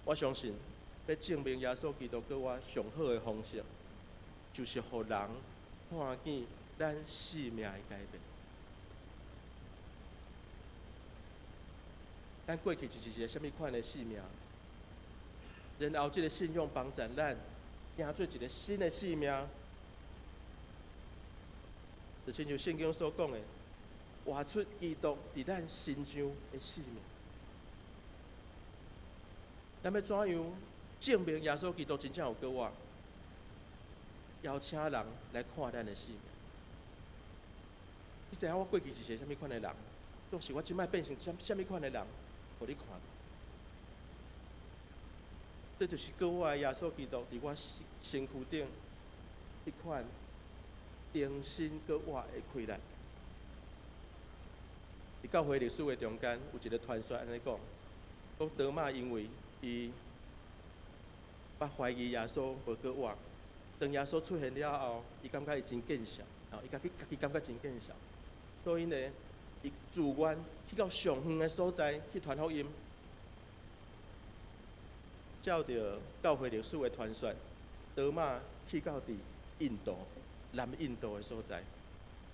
[SPEAKER 3] 我相信，欲證明耶穌基督閣活上好的方式，就是予人看見咱生命的改變。咱過去是一个啥物款的生命？然後這个信仰幫助咱，行做一个新的生命。就親像聖經所講的，活出基督佇咱身上的生命。咱欲怎樣證明耶穌基督真正有閣活？邀請人來看咱的生命。你知影我過去是一个啥物款的人？總是我這擺變成啥物款的人，予你看。這就是閣活的耶穌基督佇我身軀頂彼款重新閣活的氣力。佇教會歷史的中間，有一个傳說按呢講，講多馬因為伊捌懷疑耶穌無閣活，當耶穌出現了後，伊感覺伊真見笑，伊家己感覺真見笑，所以呢，伊自願去到上遠的所在去傳福音，照著教會歷史的傳說，多馬去到佇印度，南印度的所在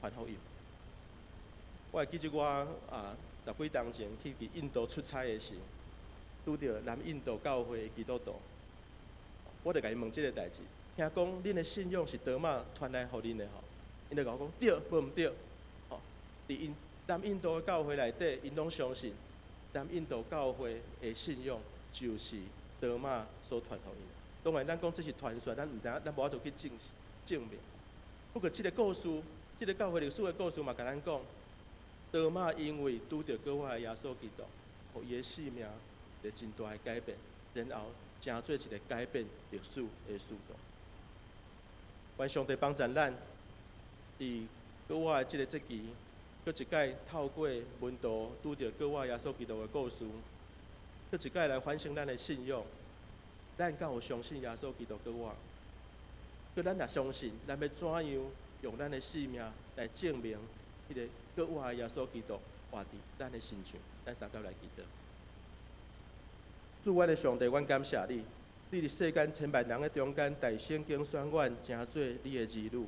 [SPEAKER 3] 傳福音。我會記得我十幾冬前去佇印度出差的時，拄著南印度教會的基督徒，我就共伊問這个代誌，聽講恁的信仰是多馬傳來予恁的吼，𪜶就共我講對，無毋對，吼，佇𪜶南印度的教會內底，𪜶攏相信南印度教會的信仰就是多馬所傳予𪜶的。當然，咱講這是傳說，咱毋知影，咱無法度去證明。不過，這个故事，這个教會歷史的故事嘛，共咱講，多馬因為拄著閣活的耶穌基督，予伊的生命一个真大的改變，然後成做一个改變歷史的使徒。願上帝幫助咱，佇閣活的這个節期，閣一擺透過門徒拄著閣活耶穌基督的故事，閣一擺來反省咱的信仰。咱敢有相信耶穌基督閣活？閣咱若相信，咱欲怎樣用咱的生命來證明彼个閣活的耶穌基督活佇咱的身上？咱三甲來祈禱。主，阮的上帝，阮感謝你，你佇世間千萬人的中間，大聲揀選阮，成做你的兒女。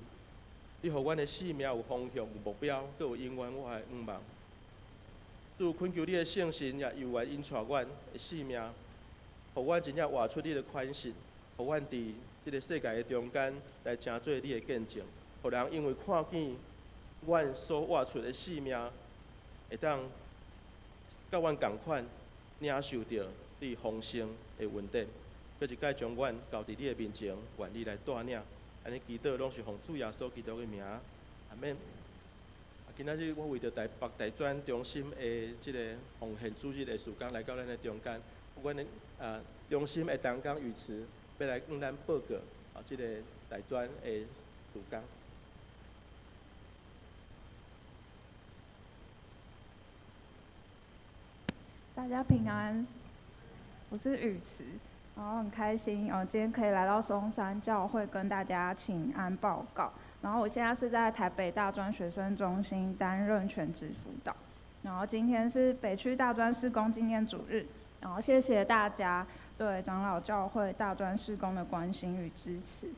[SPEAKER 3] 你予阮的生命有方向、有目標，閣有永遠活的向望。主，懇求你的聖神也猶原引帶阮的生命，予阮真正活出你的款式，予阮佇這个世界的中間來成做你的見證，予人因為看見阮所活出的生命，會當佮阮仝款領受著你豐盛的恩典。閣一擺將阮交佇你的面前，願你來帶領。按呢祈禱攏是奉主耶穌基督的名，阿們。今仔日我為著台北大專中心的這个奉獻主日的事工來到咱的中間，阮的中心的同工宇慈欲來向咱報告這个大專的事工。
[SPEAKER 4] 大家平安，我是宇慈，然後很開心哦，今天可以來到松山教會跟大家請安報告。然後我現在是在台北大專學生中心擔任全職輔導。然後今天是北區大專事工紀念主日，然後謝謝大家對長老教會大專事工的關心與支持。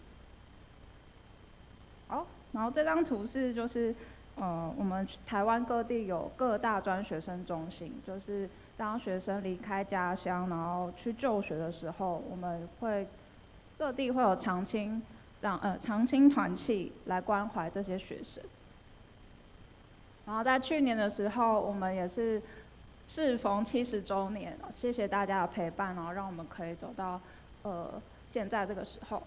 [SPEAKER 4] 好，然後這張圖是我們台灣各地有各大專學生中心，就是當學生離開家鄉，然後去就學的時候，我們會各地會有常青團契來關懷這些學生。然後在去年的時候，我們也是適逢70週年，謝謝大家的陪伴，然後讓我們可以走到現在這個時候。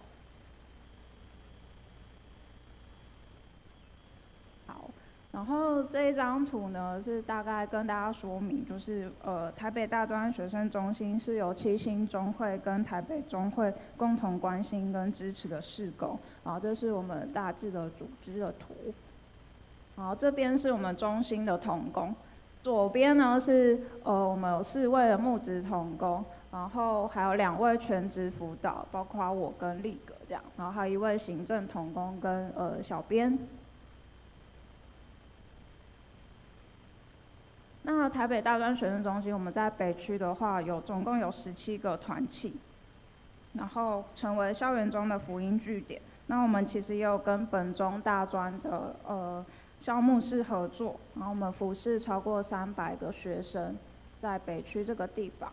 [SPEAKER 4] 好，然後這一張圖呢，是大概跟大家說明，就是台北大專學生中心是由七星中會跟台北中會共同關心跟支持的事工，然後這是我們大致的組織的圖。然後這邊是我們中心的同工，左邊呢是我們有4位的牧職同工，然後還有2位全職輔導，包括我跟立格這樣，然後還有1位行政同工跟小編。那台北大專學生中心，我們在北區的話，總共有17個團契，然後成為校園中的福音據點。那我們其實也有跟本中大專的校牧師合作，然後我們服侍超過300個學生，在北區這個地方。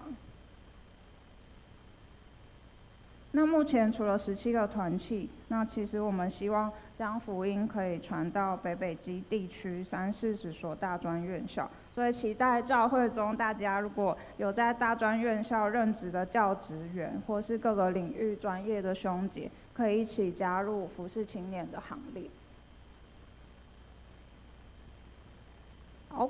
[SPEAKER 4] 那目前除了17個團契，那其實我們希望將福音可以傳到北北基地區30-40所大專院校，所以期待教會中大家如果有在大專院校任職的教職員，或是各個領域專業的兄姐，可以一起加入服侍青年的行列。好，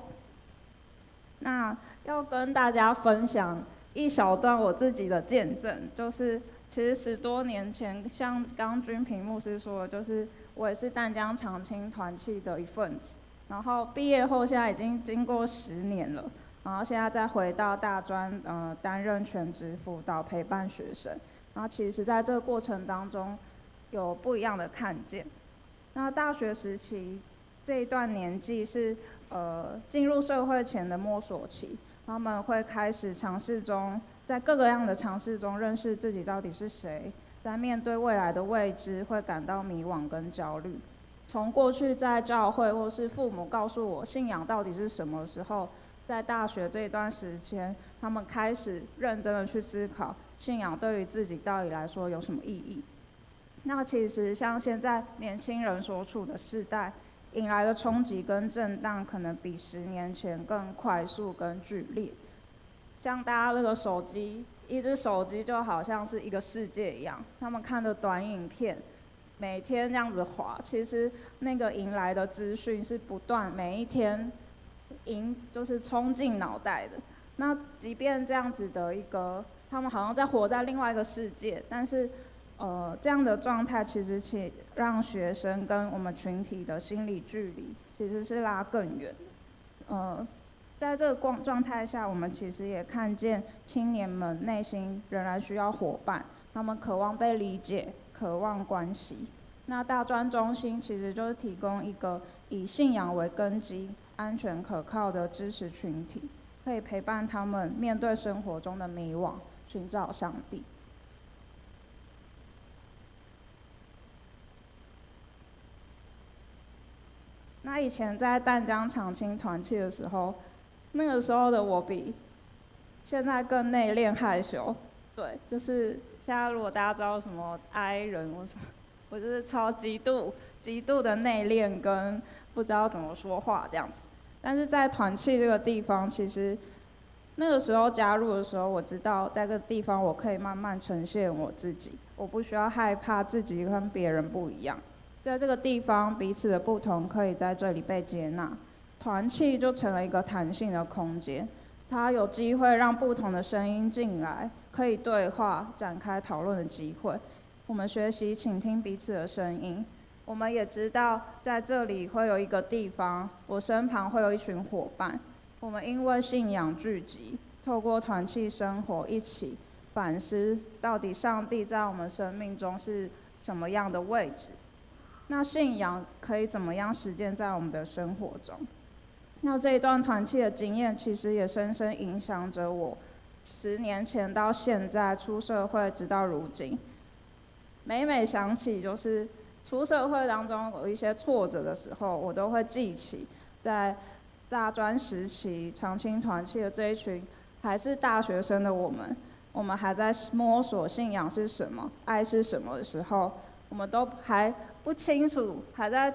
[SPEAKER 4] 那要跟大家分享一小段我自己的見證，就是其實10多年前，像剛君平牧師說的，就是我也是淡江長青團契的一份子。然後畢業後，現在已經經過10年了，然後現在再回到大專，擔任全職輔導陪伴學生。然後其實在這個過程當中，有不一樣的看見。那大學時期這一段年紀是進入社會前的摸索期，他們會開始嘗試中在各个样的尝试中认识自己到底是谁，在面对未来的未知会感到迷惘跟焦虑。从过去在教会或是父母告诉我信仰到底是什么时候，在大学这一段时间，他们开始认真的去思考信仰对于自己到底来说有什么意义。那其实像现在年轻人所处的世代，引来的冲击跟震荡，可能比10年前更快速跟剧烈。像大家那个手机，一只手机就好像是一个世界一样，他们看的短影片，每天这样子滑，其实那个迎来的资讯是不断每一天，就是冲进脑袋的。那即便这样子的一个，他们好像在活在另外一个世界，但是，这样的状态其实其让学生跟我们群体的心理距离其实是拉更远。在这个状态下，我们其实也看见青年们内心仍然需要伙伴，他们渴望被理解，渴望关系。那大专中心其实就是提供一个以信仰为根基、安全可靠的支持群体，可以陪伴他们面对生活中的迷惘，寻找上帝。那以前在淡江长青团契的时候，那个时候的我比现在更内敛害羞。对，就是现在如果大家知道什么 I 人或什么，我就是超极度极度的内敛跟不知道怎么说话这样子。但是在团契这个地方，其实那个时候加入的时候，我知道在这个地方我可以慢慢呈现我自己，我不需要害怕自己跟别人不一样。在这个地方，彼此的不同可以在这里被接纳，团契就成了一个弹性的空间，它有机会让不同的声音进来，可以对话、展开讨论的机会。我们学习倾听彼此的声音，我们也知道在这里会有一个地方，我身旁会有一群伙伴。我们因为信仰聚集，透过团契生活一起反思，到底上帝在我们生命中是什么样的位置。那信仰可以怎么样实践在我们的生活中？那这一段团契的经验，其实也深深影响着我。10年前到现在出社会，直到如今，每每想起就是出社会当中有一些挫折的时候，我都会记起在大专时期长青团契的这一群还是大学生的我们，我们还在摸索信仰是什么、爱是什么的时候，我们都还不清楚，还在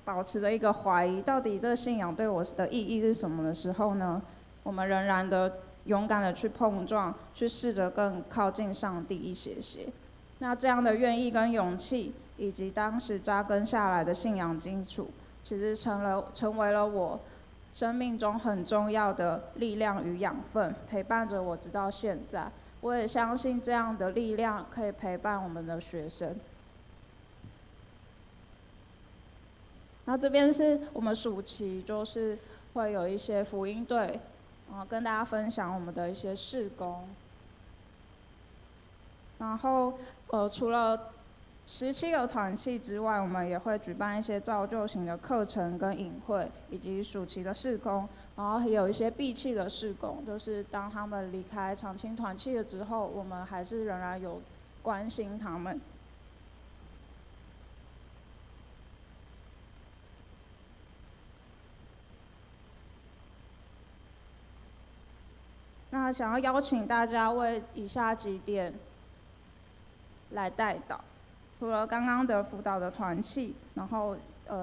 [SPEAKER 4] 保持着一个怀疑，到底这个信仰对我的意义是什么的时候呢？我们仍然的勇敢的去碰撞，去试着更靠近上帝一些些。那这样的愿意跟勇气，以及当时扎根下来的信仰基础，其实成为了我生命中很重要的力量与养分，陪伴着我直到现在。我也相信这样的力量可以陪伴我们的学生。那这边是我们暑期，就是会有一些福音队，然后跟大家分享我们的一些事工。然后，除了17个团契之外，我们也会举办一些造就型的课程跟营会，以及暑期的事工，然后还有一些闭气的事工，就是当他们离开长青团契了之后，我们还是仍然有关心他们。那想要邀请大家为以下几点来代祷，除了刚刚的辅导的团契，然后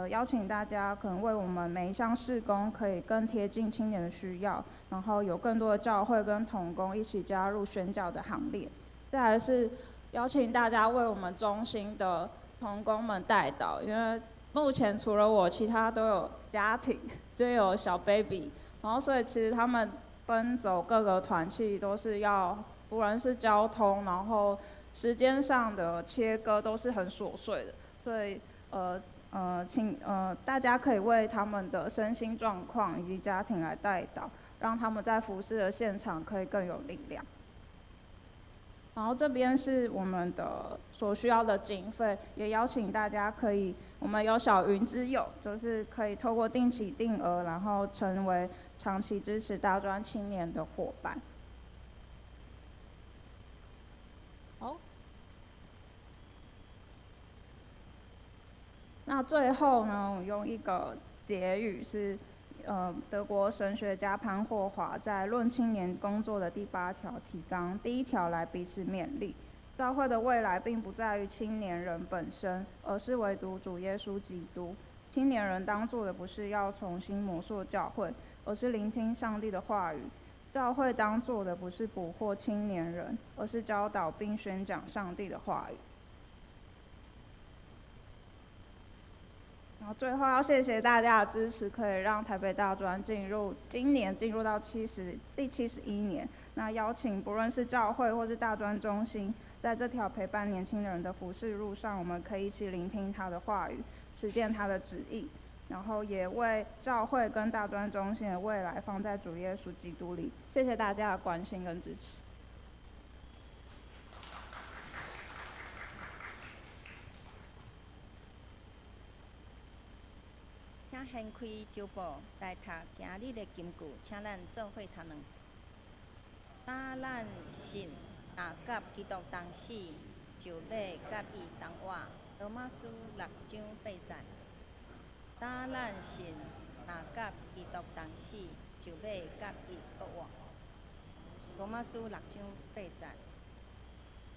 [SPEAKER 4] 邀请大家可能为我们每一项事工可以更贴近青年的需要，然后有更多的教会跟同工一起加入宣教的行列。再来是邀请大家为我们中心的同工们代祷，因为目前除了我，其他都有家庭，就有小 baby，然后所以其实他们奔走各个团契都是要，不论是交通，然后时间上的切割都是很琐碎的，所以请大家可以为他们的身心状况以及家庭来代祷，让他们在服事的现场可以更有力量。然后这边是我们的所需要的经费，也邀请大家可以，我们有小云之友，就是可以透过定期定额，然后成为长期支持大专青年的伙伴。那最后呢，我用一个结语是，德国神学家潘霍华在《论青年工作》的第八条提纲第一条来彼此勉励。教会的未来并不在于青年人本身，而是唯独主耶稣基督。青年人当做的不是要重新模塑教会，而是聆听上帝的话语。教会当做的不是捕获青年人，而是教导并宣讲上帝的话语。然后最后要谢谢大家的支持，可以让台北大专进入今年进入到第71年。那邀请不论是教会或是大专中心，在这条陪伴年轻人的服事路上，我们可以一起聆听他的话语，实践他的旨意，然后也为教会跟大专中心的未来放在主耶稣基督里。谢谢大家的关心跟支持。
[SPEAKER 1] 请掀开周报来读今日的金句，请咱做伙读两。当咱信若佮基督同死，就欲佮伊同活。罗马书六章八节。当咱信若佮基督同死，就欲佮伊复活。罗马书六章八节。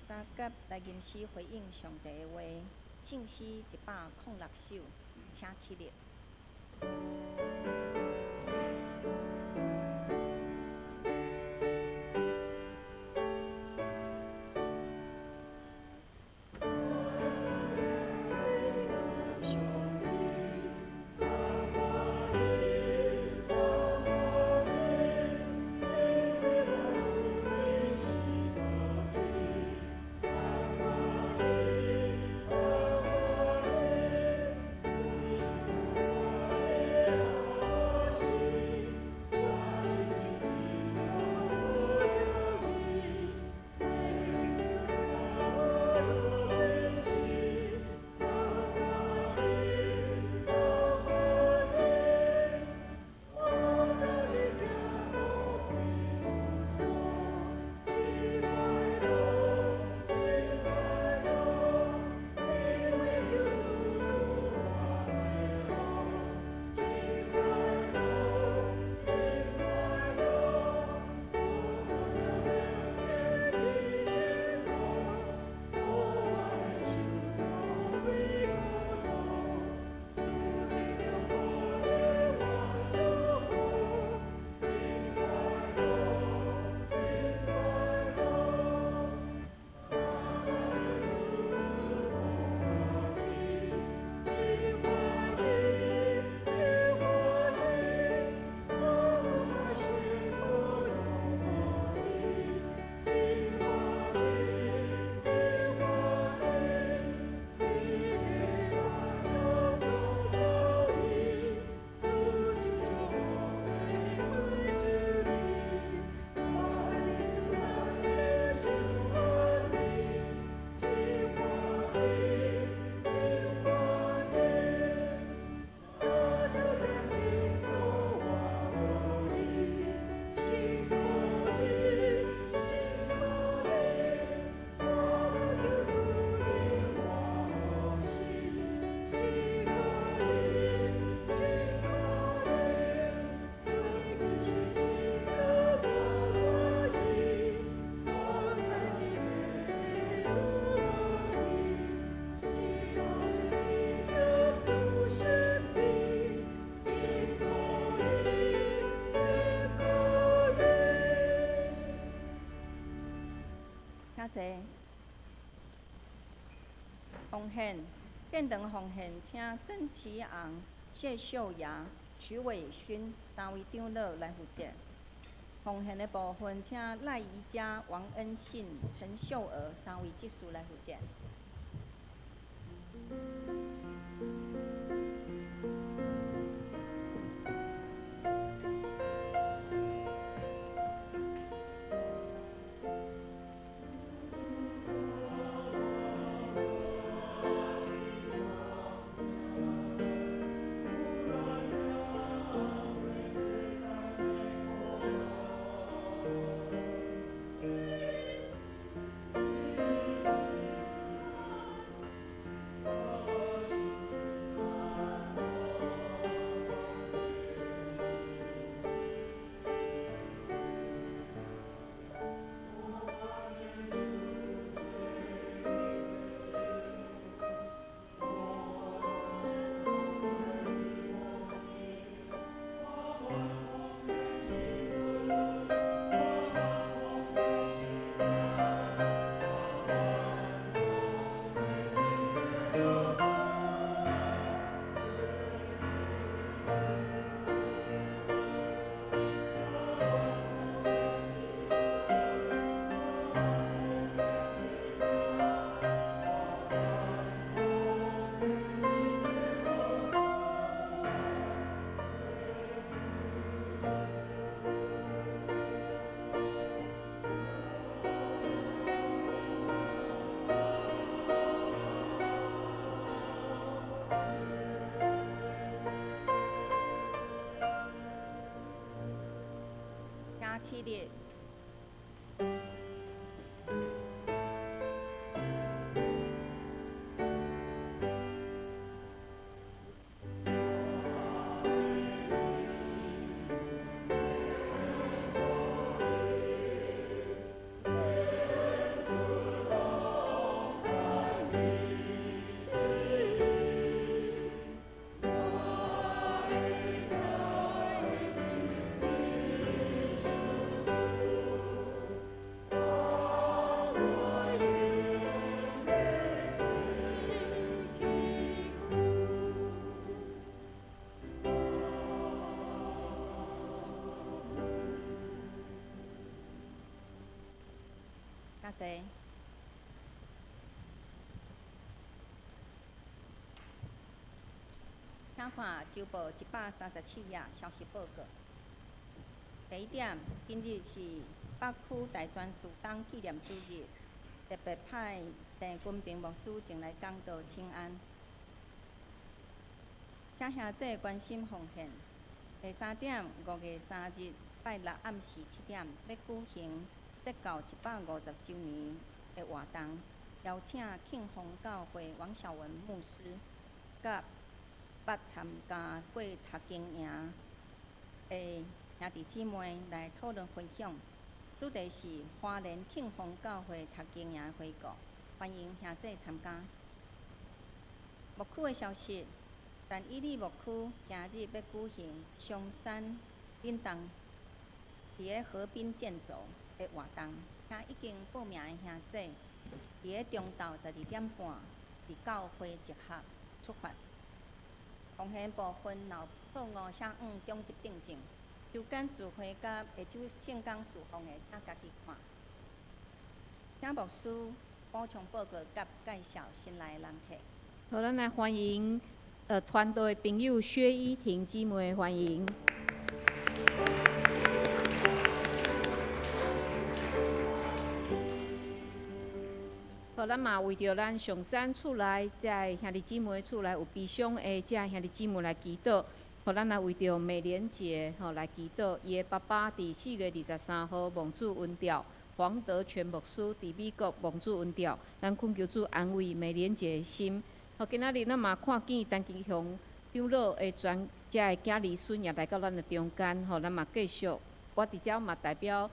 [SPEAKER 1] 大家来吟诗回应上帝的话，圣诗106首，请起立。请坐。奉献，殿堂奉献，请曾启昂、谢秀雅、徐伟勋三位长老来负责。奉献的部分，请赖宜佳、王恩信、陈秀娥三位执事来负责。起立。请坐。请看周报137页消息报告。第一点，今日是北区大专事工纪念主日，特别派郑君平牧师前来讲道请安。请兄弟关心奉献。第三点，5月3日拜六暗时7点，欲举行得教150周年的活动，邀请庆丰教会王小文牧师，佮捌参加过读经营的兄弟姊妹来讨论分享，主题是花莲庆丰教会读经营回顾，欢迎兄弟参加。牧区的消息，但以理牧区今日欲举行松山岭东伫个河滨建造的活动，请已经报名的兄弟，伫个中昼12点半，伫教会集合出发。奉献部分若有错误，请向长执订正。周间聚会佮下周圣工事奉的，请家己看。请牧师补充报告佮介绍新来的人客。
[SPEAKER 5] 好，咱来欢迎团队朋友薛依婷姊妹，欢迎。好，咱嘛为著咱上山厝内遮的兄弟姊妹厝内有悲伤的遮兄弟姊妹来祈祷。好，咱来为著美莲姐吼来祈祷，伊的爸爸伫4月23号蒙主恩召，黄德全牧师伫美国蒙主恩召，咱恳求主安慰美莲姐的心。好，今仔日咱嘛看见陈吉雄长老的全遮的囝儿孙也来到咱的中间，吼，咱嘛继续，我伫遮嘛代表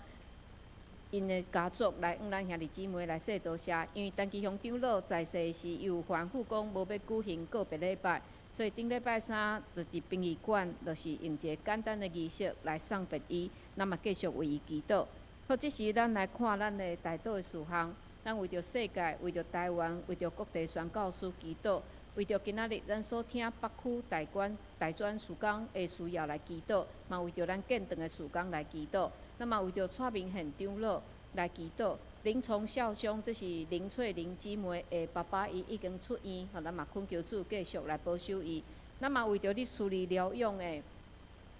[SPEAKER 5] 𪜶的家族来向咱兄弟姊妹来说多谢，因为陈其雄长老在世时，伊有吩咐讲无欲举行告别礼拜，所以顶礼拜三就伫殡仪馆，就是用一个简单的仪式来送别伊，咱嘛继续为伊祈祷。好，这时咱来看咱的代祷的事项，咱为著世界、为著台湾、为著各地宣教师祈祷，为著今仔日咱所听北区大关大专事工的需要来祈祷，嘛为著咱建堂的事工来祈祷。那嘛为著蔡明宪长老来祈祷，林崇孝兄，这是林翠玲姊妹的爸爸，伊已经出院，吼，咱嘛恳求主继续来保守伊。那嘛为著咧处理疗养的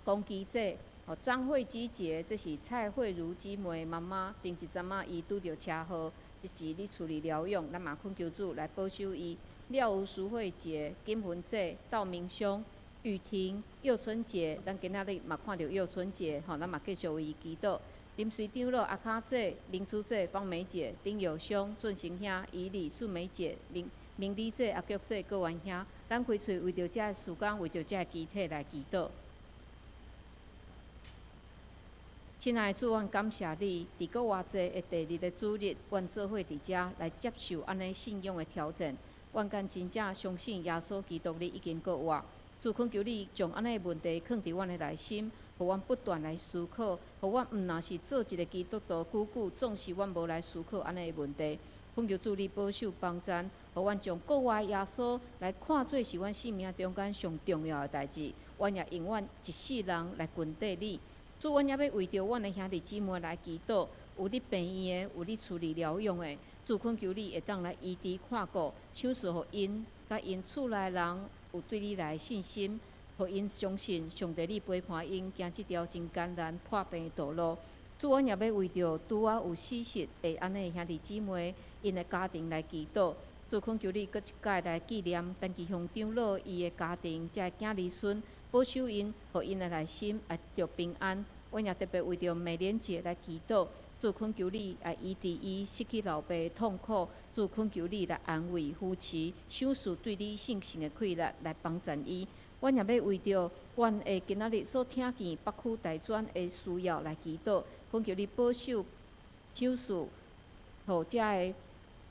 [SPEAKER 5] 龚基姐，吼，张慧芝姐，这是蔡慧如姊妹的妈妈，前一阵仔伊拄著车祸，这是咧处理疗养，咱嘛恳求主来保守伊。廖吴淑慧姐、金文姐、道明兄、雨婷、佑春姐，咱今仔日嘛看著佑春姐，吼，咱嘛继续为伊祈祷。林随长老、阿卡姐、明珠姐、芳梅姐、丁友兄、俊成兄、以礼、素梅姐、明明丽姐、阿菊姐、郭元兄，咱开喙为著遮个事工，为著遮个肢体来祈祷。亲爱的主，阮感谢你，伫阁偌济的第二个主日，阮做伙伫遮来接受按呢信仰的挑战。阮敢真正相信耶稣基督，你已经复活。主恳求你将按呢的问题囥伫阮的内心，予阮不断来思考，予阮毋若是做一个基督徒久久，总是阮无来思考按呢的问题。恳求主你保守帮赞，予阮将复活耶稣来看做是阮生命中间上重要的代志。阮也永远一世人来跟缀你。主，阮也欲为著阮的兄弟姊妹来祈祷，有伫病院的，有伫厝里疗养的，主恳求你会当来医治看顾，赏赐予𪜶，佮𪜶厝内人有对你来信心，予𪜶相信上帝你陪伴𪜶行这条真艰难破病的道路。主，阮也欲为著拄仔有死訊的按呢兄弟姊妹，𪜶的家庭来祈祷。主恳求你阁一摆来纪念陈其雄长老伊的家庭，遮的囝儿孙，保守𪜶，予𪜶的内心会得平安，阮也特别为著美莲姐来祈祷，主恳求你来医治伊失去老爸的痛苦，主恳求你来安慰扶持，赏赐对你信心的气力来帮助伊。阮也欲为著阮的今仔日所听见北区大专的需要来祈祷，恳求你保守赏赐，予遮的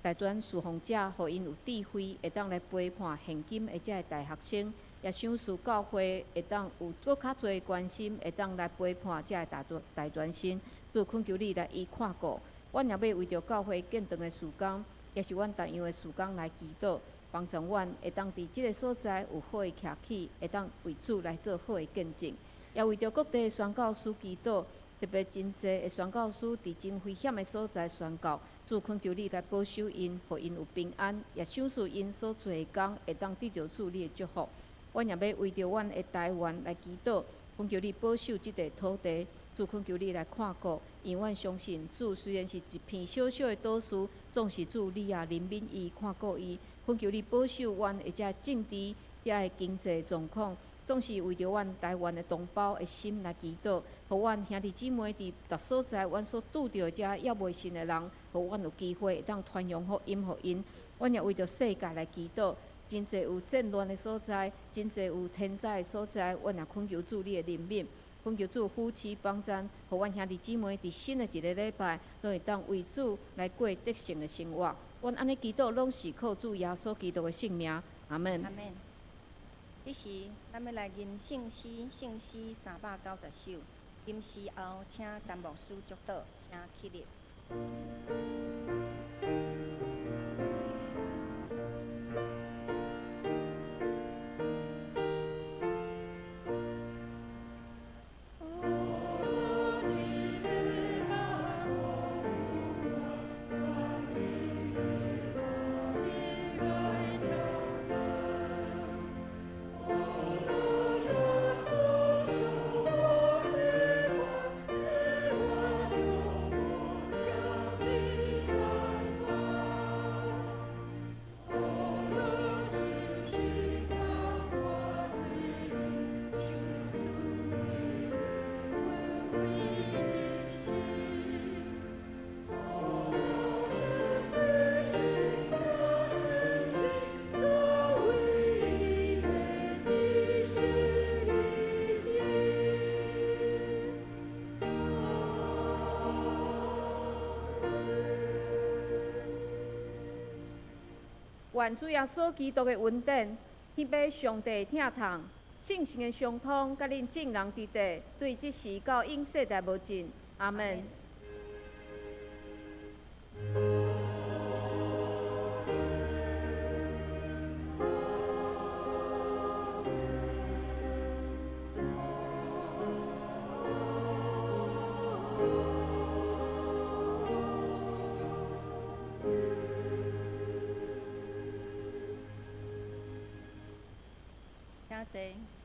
[SPEAKER 5] 大专侍奉者，予𪜶有智慧，会当来陪伴现今的遮的大学生，也赏赐教会会当有阁较济关心，会当来陪伴遮的大专生。主恳求你来伊看顾。阮也欲为著教会建堂的事工，也是阮逐样的事工来祈祷，帮助阮会当伫这个所在有好的徛起，会当为主来做好的见证。也为著各地的宣教师祈祷，特别真济的宣教师伫真危险的所在宣教，主恳求你来保守𪜶，予𪜶有平安，也赏赐𪜶所做的工会当得著主你的祝福。阮也欲为著阮的台湾来祈祷，恳求你保守这块土地，主恳求你来看顾，因为阮相信主虽然是一片小小的岛屿，总是主你也怜悯伊，看顾伊。恳求你保守阮的遮政治、遮的经济状况，总是为著阮台湾的同胞的心来祈祷，予阮兄弟姊妹伫逐所在，阮所拄著遮犹未信的人，予阮有机会会当传扬福音予𪜶。阮也为著世界来祈祷，真济有战乱的所在，真济有天灾的所在，阮也恳求主你的怜悯，恳求主扶持帮助，予阮兄弟姊妹伫新的一个礼拜，拢会当为主来过得胜的生活。阮按呢祈祷，拢是靠主耶稣基督的圣名，阿门。
[SPEAKER 1] 阿门。彼时，咱欲来吟圣诗，圣诗390首。吟诗后，请陈牧师祝祷，请起立。
[SPEAKER 5] 愿主耶稣基督的恩典、天父上帝的疼痛、圣神的相通，佮恁众人伫地，对这时到永世代无尽。阿门。
[SPEAKER 1] 请坐。